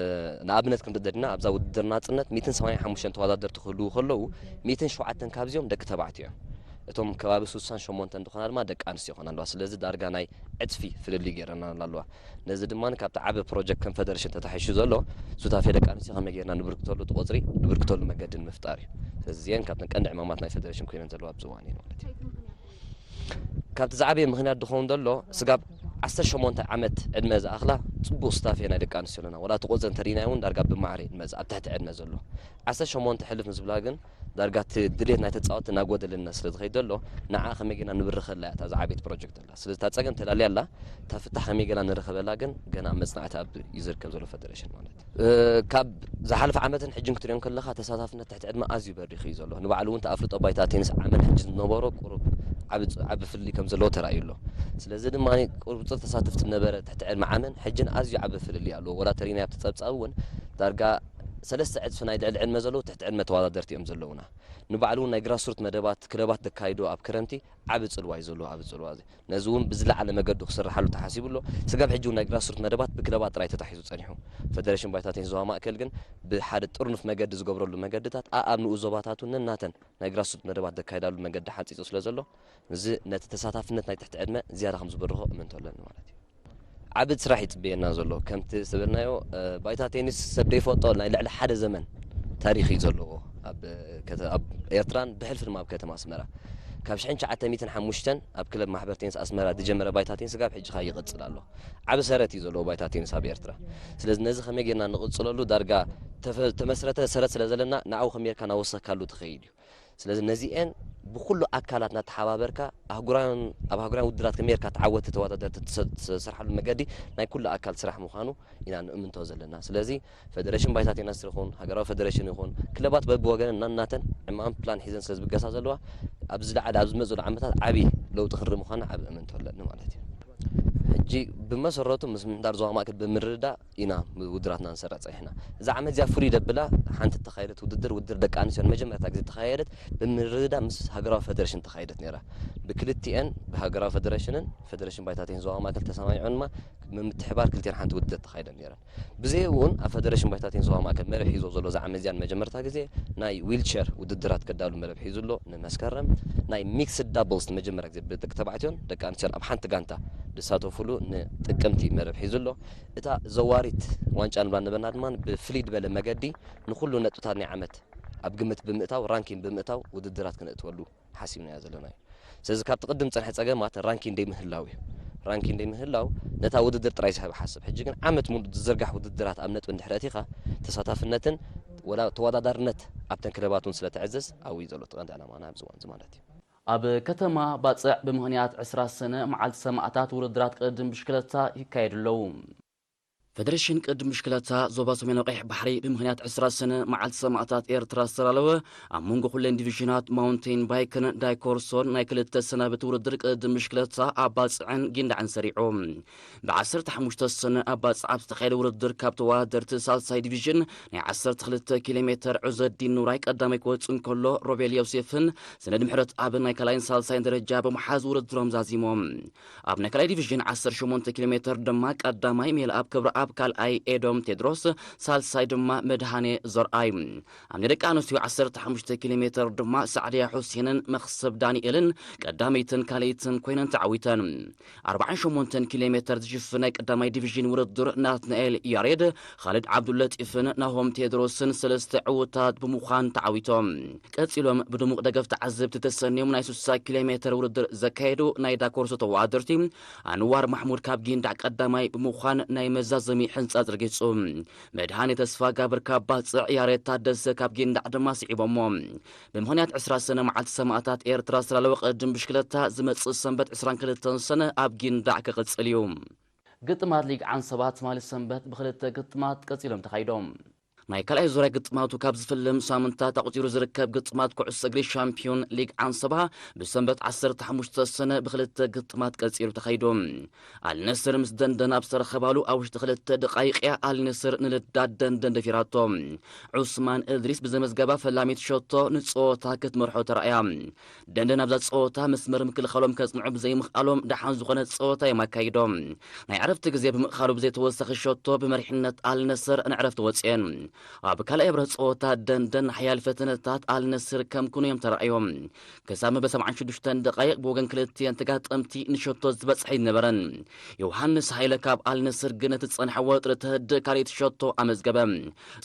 ንኣብነት ክንርደድና ኣብዛ ውድድር ናጽነት ሚእትን ሰማንያን ሓሙሽተን ተወዳደርቲ ክህልዉ ከለዉ ሚእትን ሸውዓተን ካብዚኦም ደቂ ተባዕትዮ እዮም። እቶም ከባቢ ስሳን ሸሞንተን ዝኾና ድማ ደቂ ኣንስትዮ ይኾና ኣለዋ። ስለዚ ዳርጋ ናይ ዕጽፊ ፍልልይ ገይረና ኣለዋ። ነዚ ድማ ካብቲ ዓቢ ፕሮጀክት ከም ፈደረሽን ተታሒሹ ዘሎ ሱታፌ ደቂ ኣንስትዮ ከመይ ጌርና ንብርክተሉ እቲ ቁጽሪ ንብርክተሉ መገዲ ንምፍጣር እዩ። ስለዚ እዚአን ካብተን ቀንዲ ዕማማት ናይ ፈደረሽን ኮይነን ዘለዋ ኣብዚ እዋን እዩ ማለት እዩ። ካብቲ ዝዓበየ ምኽንያት ዝኸውን ዘሎ ስጋብ ዓሰርተ ሸሞንተ ዓመት ዕድመ ዝኣኽላ ጽቡቕ ሱታፌ ናይ ደቂ ኣንስትዮ ኣለና። ወላ እቲ ቁጽሪ እንተርኢናዮ እውን ዳርጋ ብማዕረ እዩ ዝመጽእ ኣብ ትሕቲ ዕድመ ዘሎ። ዓሰርተ ሸሞንተ ሕልፍ ምስ ብላ ግን ዳርጋ እቲ ድሌት ናይ ተጻወትቲ እናጎደለና ስለ ዝኸይድ ዘሎ ንዓ ከመይ ጌርና ንብርኸላ እያ እታ ዝዓበየት ፕሮጀክት ዘላ። ስለዚ እታ ጸገም ተላልያ ኣላ። እታ ፍታሕ ከመይ ጌርና ንረኸበላ ግን ገና ኣብ መጽናዕቲ ኣብ እዩ ዝርከብ ዘሎ ፈደረሽን ማለት እዩ። እ፣ ካብ ዝሓለፈ ዓመትን ሕጅን ክትሪኦ ከለኻ ተሳታፍነት ትሕቲ ዕድመ ኣዝዩ በሪኹ እዩ ዘሎ። ንባዕሉ እውን እቲ ኣፍልጦ ባይታ ቴኒስ ዓመን ሕጂ ዝነበሮ ቁሩብ ዓቢ፣ ዓቢ ፍልልይ ከም ዘለዎ ተራእዩ ኣሎ። ስለዚ ድማ ቁሩብ ቁጽሪ ተሳተፍቲ ዝነበረ ትሕቲ ዕድመ ዓመን ሕጅን ኣዝዩ ዓቢ ፍልልይ ኣለዎ። ወላ ተሪና ኣብቲ ጸብጻብ እውን ዳርጋ ሰለስተ ዕፅፊ ናይ ልዕሊ ዕድመ ዘለዉ ትሕቲ ዕድመ ተወዳደርቲ እዮም ዘለዉና። ንባዕሉ እውን ናይ ግራስሩት መደባት ክለባት ዘካይዶ ኣብ ክረምቲ ዓቢ ጽልዋ እዩ ዘለዎ ኣብዚ ጽልዋ እዚ። ነዚ እውን ብዝለዓለ መገዱ ክስርሓሉ ተሓሲቡ ኣሎ። ስጋብ ሕጂ እውን ናይ ግራስሩት መደባት ብክለባት ጥራይ ተታሒዙ ጸኒሑ። ፈደረሽን ባይታ ቴኒስ ዞባ ማእከል ግን ብሓደ ጥርኑፍ መገዲ ዝገብረሉ መገድታት ኣኣብ ንኡ ዞባታቱ ነናተን ናይ ግራስሩት መደባት ዘካይዳሉ መገዲ ሓንጺጹ ስለ ዘሎ፣ እዚ ነቲ ተሳታፍነት ናይ ትሕቲ ዕድመ ዝያዳ ከም ዝበርኾ እምንቶ ኣለኒ ማለት እዩ። ዓቢ ስራሕ ይጽበየና ዘሎ። ከምቲ ዝበልናዮ፣ እ፣ ባይታ ቴኒስ ሰብ ዘይፈልጦ ናይ ልዕሊ ሓደ ዘመን ታሪኽ እዩ ዘለዎ። ኣብ፣ ከተ-፣ ኣብ ኤርትራን ብሕልፊ ድማ ኣብ ከተማ ኣስመራ። ካብ ሽሕን ትሽዓተ ሚእትን ሓሙሽተን ኣብ ክለብ ማሕበር ቴኒስ ኣስመራ ዝጀመረ ባይታ ቴኒስ ስጋብ ሕጂ ከኣ ይቕጽል ኣሎ። ዓቢ ሰረት እዩ ዘለዎ ባይታ ቴኒስ ኣብ ኤርትራ። ስለዚ ነዚ ከመይ ጌርና ንቕጽለሉ ዳርጋ ተፈ-፣ ተመስረተ ሰረት ስለ ዘለና ንዓኡ ከመይ ጌርካ ናወሰካሉ ትኸይድ እዩ። ስለዚ ነዚኤን ብኩሉ ኣካላት እናተሓባበርካ ኣህጉራውያን፣ ኣብ ኣህጉራውያን ውድድራት ከመይ ጌርካ ተዓወትቲ ተወዳደርቲ ትሰ-፣ ትሰርሓሉ መገዲ ናይ ኩሉ ኣካል ስራሕ ምዃኑ ኢና ንእምንቶ ዘለና። ስለዚ ፈደረሽን ባይታ ቴኒስ ይኹን፣ ሃገራዊ ፈደረሽን ይኹን፣ ክለባት በብወገነን እናናተን ዕማም ፕላን ሒዘን ስለ ዝብገሳ ዘለዋ፣ ኣብ ዝለዓለ፣ ኣብ ዝመጽኡ ዓመታት ዓቢ ለውጢ ክንርኢ ምዃና ዓቢ እምንቶ ኣለኒ ማለት እዩ። ሕጂ ብመሰረቱ ምስ ምምሕዳር ዞባ ማእከል ብምርድዳእ ኢና ውድድራትና ንሰርዕ ጸኒሕና። እዛ ዓመት እዚኣ ፍሉይ ደብላ ሓንቲ እተኻየደት ውድድር፣ ውድድር ደቂ ኣንስትዮ ንመጀመርታ ግዜ እተኻየደት ብምርድዳእ ምስ ሃገራዊ ፈደረሽን እተኻየደት ነይራ። ብክልቲኤን፣ ብሃገራዊ ፈደረሽንን ፈደረሽን ባይታ ቴኒስ ዞባ ማእከል ተሰማሚዖን ድማ ብምትሕባር ክልቲኤን ሓንቲ ውድድር ተኻይደን ነይረን። ብዘይ እውን ኣብ ፈደረሽን ባይታ ቴኒስ ዞባ ማእከል መደብ ሒዞ ዘሎ እዛ ዓመት እዚኣ ንመጀመርታ ግዜ ናይ ዊልቸር ውድድራት ከዳሉ መደብ ሒዙ ኣሎ። ንመስከረም ናይ ሚክስድ ዳብልስ ንመጀመርያ ግዜ ብደቂ ተባዕትዮን ደቂ ኣንስትዮን ኣብ ሓንቲ ጋንታ ዝሳተፉሉ ንጥቅምቲ መደብ ሒዙ ኣሎ። እታ ዘዋሪት ዋንጫ ንብላ ነበርና ድማ ብፍልይ ዝበለ መገዲ ንኹሉ ነጥብታት ናይ ዓመት ኣብ ግምት ብምእታው፣ ራንኪን ብምእታው ውድድራት ክነእትወሉ ሓሲብናዮ ዘለና እዩ። ስለዚ ካብቲ ቅድም ዝጸንሐ ጸገማት ራንኪን ደይምህላው እዩ። ራንኪን ደይምህላው ነታ ውድድር ጥራይ ዝህብ ሓስብ። ሕጂ ግን ዓመት ሙሉእ ዝዝርጋሕ ውድድራት ኣብ ነጥቢ እንድሕር ኣቲኻ ተሳታፍነትን ወላ ተወዳዳርነት ኣብተን ክለባት እውን ስለ ተዕዘዝ ኣብኡ እዩ ዘሎ እቲ ቀንዲ ዕላማና ኣብዚ እዋን እዚ ማለት እዩ። ኣብ ከተማ ባጽዕ ብምኽንያት ዕስራ ሰነ መዓልቲ ሰማእታት ውድድራት ቅድድም ብሽክለታ ይካየዱ ኣለዉ። ፈደረሽን ቅድድም ብሽክለታ ዞባ ሰሜናዊ ቀይሕ ባሕሪ ብምኽንያት ዕስራ ሰነ መዓልቲ ሰማእታት ኤርትራ ዝተዳለወ ኣብ መንጎ ኩለን ዲቪዥናት ማውንቴን ባይክን ዳይኮርሶን ናይ ክልተ ሰናብቲ ውድድር ቅድድም ብሽክለታ ኣብ ባጽዕን ጊንዳዕን ሰሪዑ። ብ ዓሰርተ ሓሙሽተ ሰነ ኣብ ባጽዕ ኣብ ዝተኻየደ ውድድር ካብ ተወዳደርቲ ሳልሳይ ዲቪዥን ናይ ዓሰርተ ክልተ ኪሎ ሜተር ዑዘዲን ኑራይ ቀዳማይ ክወጽእ እንከሎ፣ ሮቤል ዮሴፍን ሰነድ ምሕረት ኣብን ናይ ካልኣይን ሳልሳይን ደረጃ ብምሓዝ ውድድሮም ዛዚሞም። ኣብ ናይ ካልኣይ ዲቪዥን ዓሰርተ ሸሞንተ ኪሎ ሜተር ድማ ቀዳማይ ሜልኣብ ክብረኣብ፣ ካልኣይ ኤዶም ቴድሮስ፣ ሳልሳይ ድማ መድሃኔ ዘርኣይ። ኣብ ናይ ደቂ ኣንስትዮ ዓሰርተ ሓሙሽተ ኪሎ ሜተር ድማ ሳዕድያ ሑሴንን መኽሰብ ዳንኤልን ቀዳመይትን ካልኣይትን ኮይነን ተዓዊተን። ኣርባዓን ሸሞንተን ኪሎ ሜተር ዝሽፍን ናይ ቀዳማይ ዲቪዥን ውድድር ናትናኤል ያሬድ፣ ኻልድ ዓብዱለጢፍን ናሆም ቴድሮስን ሰለስተ ዕዉታት ብምዃን ተዓዊቶም። ቀጺሎም ብድሙቕ ደገፍ ተዓዘብቲ ተሰንዮም ናይ ስሳ ኪሎ ሜተር ውድድር ዘካየዱ ናይ ዳኮርሶ ተወዳደርቲ ኣንዋር ማሕሙድ ካብ ጊንዳዕ ቀዳማይ ብምዃን ናይ መዛዘሚ ሕንጻጽ ረጊጹ። መድሃኔ ተስፋ ጋብር ካብ ባጽዕ፣ ያሬድ ታደሰ ካብ ጊንዳዕ ድማ ስዒቦሞ። ብምኽንያት ዕስራ ሰነ መዓልቲ ሰማእታት ኤርትራ ዝተዳለወ ቅድድም ብሽክለታ ዝመጽእ ሰንበት ዕስራን ክልተን ሰነ ኣብ ጊንዳዕ ክቕጽል እዩ። ግጥማት ሊግ ዓንሰባ ትማሊ ሰንበት ብኽልተ ግጥማት ቀጺሎም ተኻይዶም። ናይ ካልኣይ ዙርያ ግጥማቱ ካብ ዝፍልም ሳምንታት ኣቑጺሩ ዝርከብ ግጥማት ኩዕሶ እግሪ ሻምፒዮን ሊግ ዓንሰባ ብሰንበት ዓሰርተ ሓሙሽተ ሰነ ብኽልተ ግጥማት ቀጺሉ ተኻይዱ። ኣልነስር ምስ ደንደን ኣብ ዝተረኸባሉ ኣብ ውሽጢ ክልተ ደቓይቕ እያ ኣልነስር ንልዳት ደንደን ደፊራቶ። ዑስማን እድሪስ ብዘመዝገባ ፈላሚት ሸቶ ንጸወታ ክትመርሖ ተራእያ። ደንደን ኣብዛ ጸወታ መስመር ምክልኻሎም ከጽንዑ ብዘይምኽኣሎም ደሓን ዝኾነ ጸወታ እዮም ኣካይዶም። ናይ ዕረፍቲ ግዜ ብምእኻሉ ብዘይተወሰኸ ሸቶ ብመሪሕነት ኣልነስር ንዕረፍቲ ወጽኤን። ኣብ ካልኣይ ብረት ጸወታ ደንደን ሓያል ፈተነታት ኣልነስር ከም ኩኑ እዮም ተራእዮም። ክሳብ መበል ሰብዓን ሽዱሽተን ደቓይቕ ብወገን ክልቲኤን ተጋጠምቲ ንሸቶ ዝበጽሐ ኣይነበረን። ዮሃንስ ሃይለ ካብ ኣልነስር ግን ነቲ ዝጸንሐ ወጥሪ ተህድእ ካልኣይቲ ሸቶ ኣመዝገበ።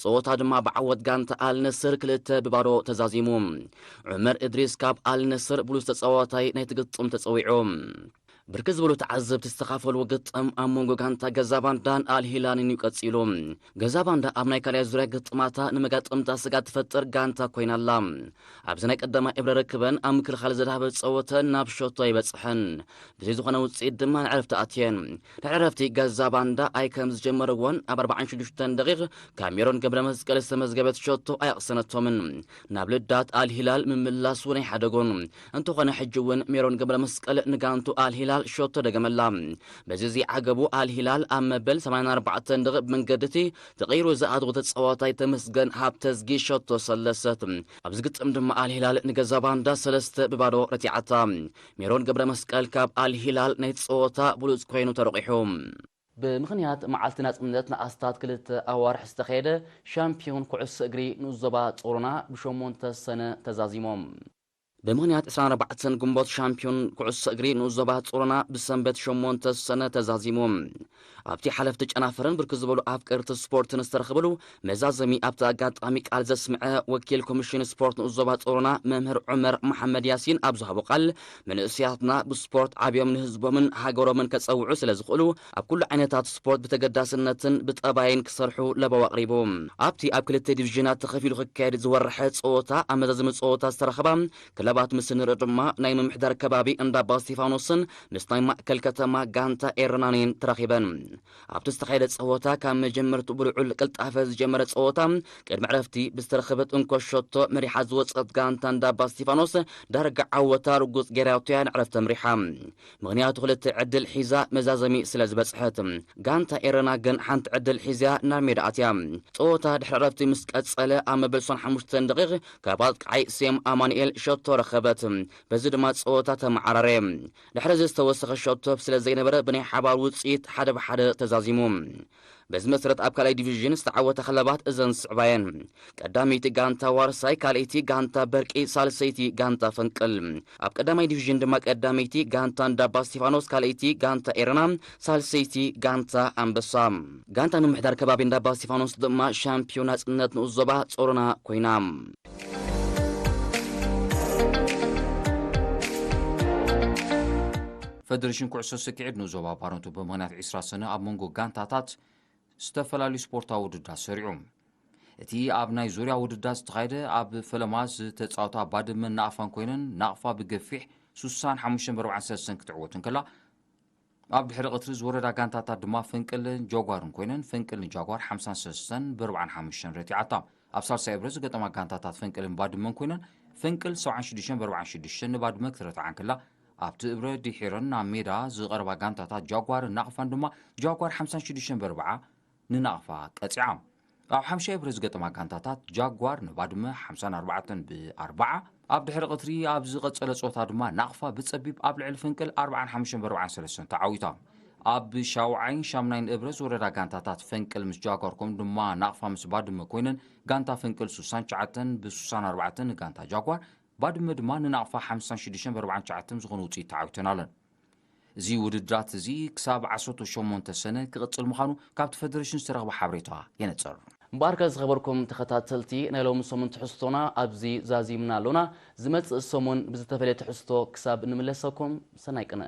ጸወታ ድማ ብዓወት ጋንታ ኣልነስር ክልተ ብባዶ ተዛዚሙ። ዑመር እድሪስ ካብ ኣልነስር ብሉጽ ተጻዋታይ ናይቲ ግጥም ተጸዊዑ። ብርክት ዝበሉ ተዓዘብቲ ዝተኻፈልዎ ግጥም ኣብ መንጎ ጋንታ ገዛ ባንዳን ኣልሂላልን እዩ ቀጺሉ። ገዛ ባንዳ ኣብ ናይ ካልኣይ ዙርያ ግጥማታ ንመጋጠምታ ስጋት ትፈጥር ጋንታ ኮይና ኣላ። ኣብዚ ናይ ቀዳማይ እብረ ርክበን ኣብ ምክልኻል ዘድሃበ ጸወተ ናብ ሸቶ ኣይበጽሐን። ብዘይ ዝኾነ ውጽኢት ድማ ንዕረፍቲ ኣትየን። ድሕሪ ዕረፍቲ ገዛ ባንዳ ኣይ ከም ዝጀመርዎን ኣብ ኣርባዓን ሽዱሽተን ደቂቕ ካብ ሜሮን ገብረ መስቀል ዝተመዝገበት ሸቶ ኣየቕሰነቶምን። ናብ ልዳት ኣልሂላል ምምላስ እውን ኣይሓደጎን። እንተኾነ ሕጂ እውን ሜሮን ገብረ መስቀል ንጋንቱ ኣልሂላል ሸቶ ደገመላ። በዚ እዚ ዓገቡ ኣልሂላል ኣብ መበል ሰማንያን ኣርባዕተን ደቂቕ ብመንገዲ እቲ ተቐይሩ ዝኣተወ ተጻዋታይ ተመስገን ሃብተዝጊ ሸቶ ሰለሰት። ኣብዚ ግጥም ድማ ኣልሂላል ንገዛ ባንዳ ሰለስተ ብባዶ ረቲዓታ። ሜሮን ገብረ መስቀል ካብ ኣልሂላል ናይ ጸወታ ብሉጽ ኮይኑ ተረቂሑ። ብምኽንያት መዓልቲ ናጽነት ንኣስታት ክልተ ኣዋርሕ ዝተኻየደ ሻምፒዮን ኩዕሶ እግሪ ንኡስ ዞባ ጾሮና ብሸሞንተ ሰነ ተዛዚሞም። ብምኽንያት ዕስራን ኣርባዕተን ግንቦት ሻምፒዮን ኩዕሶ እግሪ ንኡስ ዞባ ጾሮና ብሰንበት ሸሞንተ ሰነ ተዛዚሙ። ኣብቲ ሓለፍቲ ጨናፍርን ብርክት ዝበሉ ኣፍቀርቲ ስፖርትን ዝተረኽብሉ መዛዘሚ ኣብቲ ኣጋጣሚ ቃል ዘስምዐ ወኪል ኮሚሽን ስፖርት ንኡስ ዞባ ጾሮና መምህር ዑመር መሓመድ ያሲን ኣብ ዝሃቦ ቃል፣ መንእሰያትና ብስፖርት ዓብዮም ንህዝቦምን ሃገሮምን ከጸውዑ ስለ ዝኽእሉ ኣብ ኩሉ ዓይነታት ስፖርት ብተገዳስነትን ብጠባይን ክሰርሑ ለበዋ ኣቕሪቡ። ኣብቲ ኣብ ክልተ ዲቪዥናት ተኸፊሉ ክካየድ ዝወረሐ ጸወታ ኣብ መዛዘሚ ጸወታ ዝተረኸባ ክለባት ምስ ንርኢ ድማ ናይ ምምሕዳር ከባቢ እንዳባ እስቲፋኖስን ምስ ናይ ማእከል ከተማ ጋንታ ኤረናን እየን ተራኺበን። ኣብቲ ዝተኻየደ ጸወታ ካብ መጀመርቱ ብልዑል ቅልጣፈ ዝጀመረ ጸወታ ቅድሚ ዕረፍቲ ብዝተረኸበት እንኮ ሸቶ መሪሓ ዝወጸት ጋንታ እንዳባ እስቲፋኖስ ዳርጋ ዓወታ ርጉጽ ጌራቶ እያ ንዕረፍቲ ኣምሪሓ። ምኽንያቱ ክልተ ዕድል ሒዛ መዛዘሚ ስለ ዝበጽሐት። ጋንታ ኤረና ግን ሓንቲ ዕድል ሒዝያ ናብ ሜዳ ኣትያ። ጸወታ ድሕሪ ዕረፍቲ ምስ ቀጸለ ኣብ መበል ሶን ሓሙሽተን ደቂቕ ካብ ኣጥቃዓይ ሴም ኣማኑኤል ሸቶ ረኸበት። በዚ ድማ ጸወታ ተመዓራረየ። ድሕሪ እዚ ዝተወሰኸ ሸቶ ስለ ዘይነበረ ብናይ ሓባር ውጽኢት ሓደ ብሓደ ተዛዚሙ። በዚ መሰረት ኣብ ካልኣይ ዲቪዥን ዝተዓወታ ክለባት እዘን ዝስዕባ እየን። ቀዳመይቲ ጋንታ ዋርሳይ፣ ካልኣይቲ ጋንታ በርቂ፣ ሳልሰይቲ ጋንታ ፈንቅል። ኣብ ቀዳማይ ዲቪዥን ድማ ቀዳመይቲ ጋንታ እንዳባ እስቲፋኖስ፣ ካልኣይቲ ጋንታ ኤረና፣ ሳልሰይቲ ጋንታ ኣንበሳ። ጋንታ ምምሕዳር ከባቢ እንዳባ እስቲፋኖስ ድማ ሻምፒዮን ናጽነት ንኡስ ዞባ ጾሮና ኮይና። ፈደሬሽን ኩዕሶ ስኪዒት ንኡስ ዞባ ባረንቱ ብምኽንያት ዕስራ ሰነ ኣብ መንጎ ጋንታታት ዝተፈላለዩ ስፖርታዊ ውድድራት ሰሪዑ። እቲ ኣብ ናይ ዙርያ ውድድራት ዝተኻየደ ኣብ ፈለማ ዝተጻወታ ባድመን ናቕፋን ኮይነን ናቕፋ ብገፊሕ ሱሳን ሓሙሽተን ብኣርባዓን ሰለስተን ክትዕወት እንከላ፣ ኣብ ድሕሪ ቀትሪ ዝወረዳ ጋንታታት ድማ ፈንቅልን ጃጓርን ኮይነን ፈንቅል ንጃጓር ሓምሳን ሰለስተን ብኣርባዓን ሓሙሽተን ረቲዓታ። ኣብ ሳልሳይ እብረ ዝገጠማ ጋንታታት ፈንቅልን ባድመን ኮይነን ፈንቅል ሰብዓን ሽዱሽተን ብኣርባዓን ሽዱሽተን ንባድመ ክትረትዓ እንከላ፣ ኣብቲ እብረ ድሒረን ናብ ሜዳ ዝቐረባ ጋንታታት ጃጓርን ናቕፋን ድማ ጃጓር ሓምሳን ሽዱሽተን ብኣርባዓ ንናቕፋ ቀጺዓ። ኣብ ሓምሻይ እብረ ዝገጠማ ጋንታታት ጃጓር ንባድመ ሓምሳን ኣርባዕተን ብኣርባዓ፣ ኣብ ድሕሪ ቀትሪ ኣብ ዝቐጸለ ጸወታ ድማ ናቕፋ ብጸቢብ ኣብ ልዕሊ ፈንቅል ኣርባዓን ሓሙሽተን ብኣርባዓን ሰለስተን ተዓዊታ። ኣብ ሻውዓይን ሻምናይን እብረ ዝወረዳ ጋንታታት ፈንቅል ምስ ጃጓር ከምኡ ድማ ናቕፋ ምስ ባድመ ኮይነን ጋንታ ፈንቅል ሱሳን ትሽዓተን ብሱሳን ኣርባዕተን ንጋንታ ጃጓር፣ ባድመ ድማ ንናቕፋ ሓምሳን ሽዱሽተን ብኣርባዓን ትሽዓተን ዝኾነ ውጽኢት ተዓዊተን ኣለን። እዚ ውድድራት እዚ ክሳብ ዓሰርተ ሸሞንተ ሰነ ክቕጽል ምዃኑ ካብቲ ፈደሬሽን ዝተረኽበ ሓበሬታ የነጽር። እምበኣርከ ዝኸበርኩም ተኸታተልቲ ናይ ሎሚ ሰሙን ትሕዝቶና ኣብዚ ዛዚምና ኣሎና። ዝመጽእ ሰሙን ብዝተፈለየ ትሕዝቶ ክሳብ እንምለሰኩም ሰናይ ቅነ።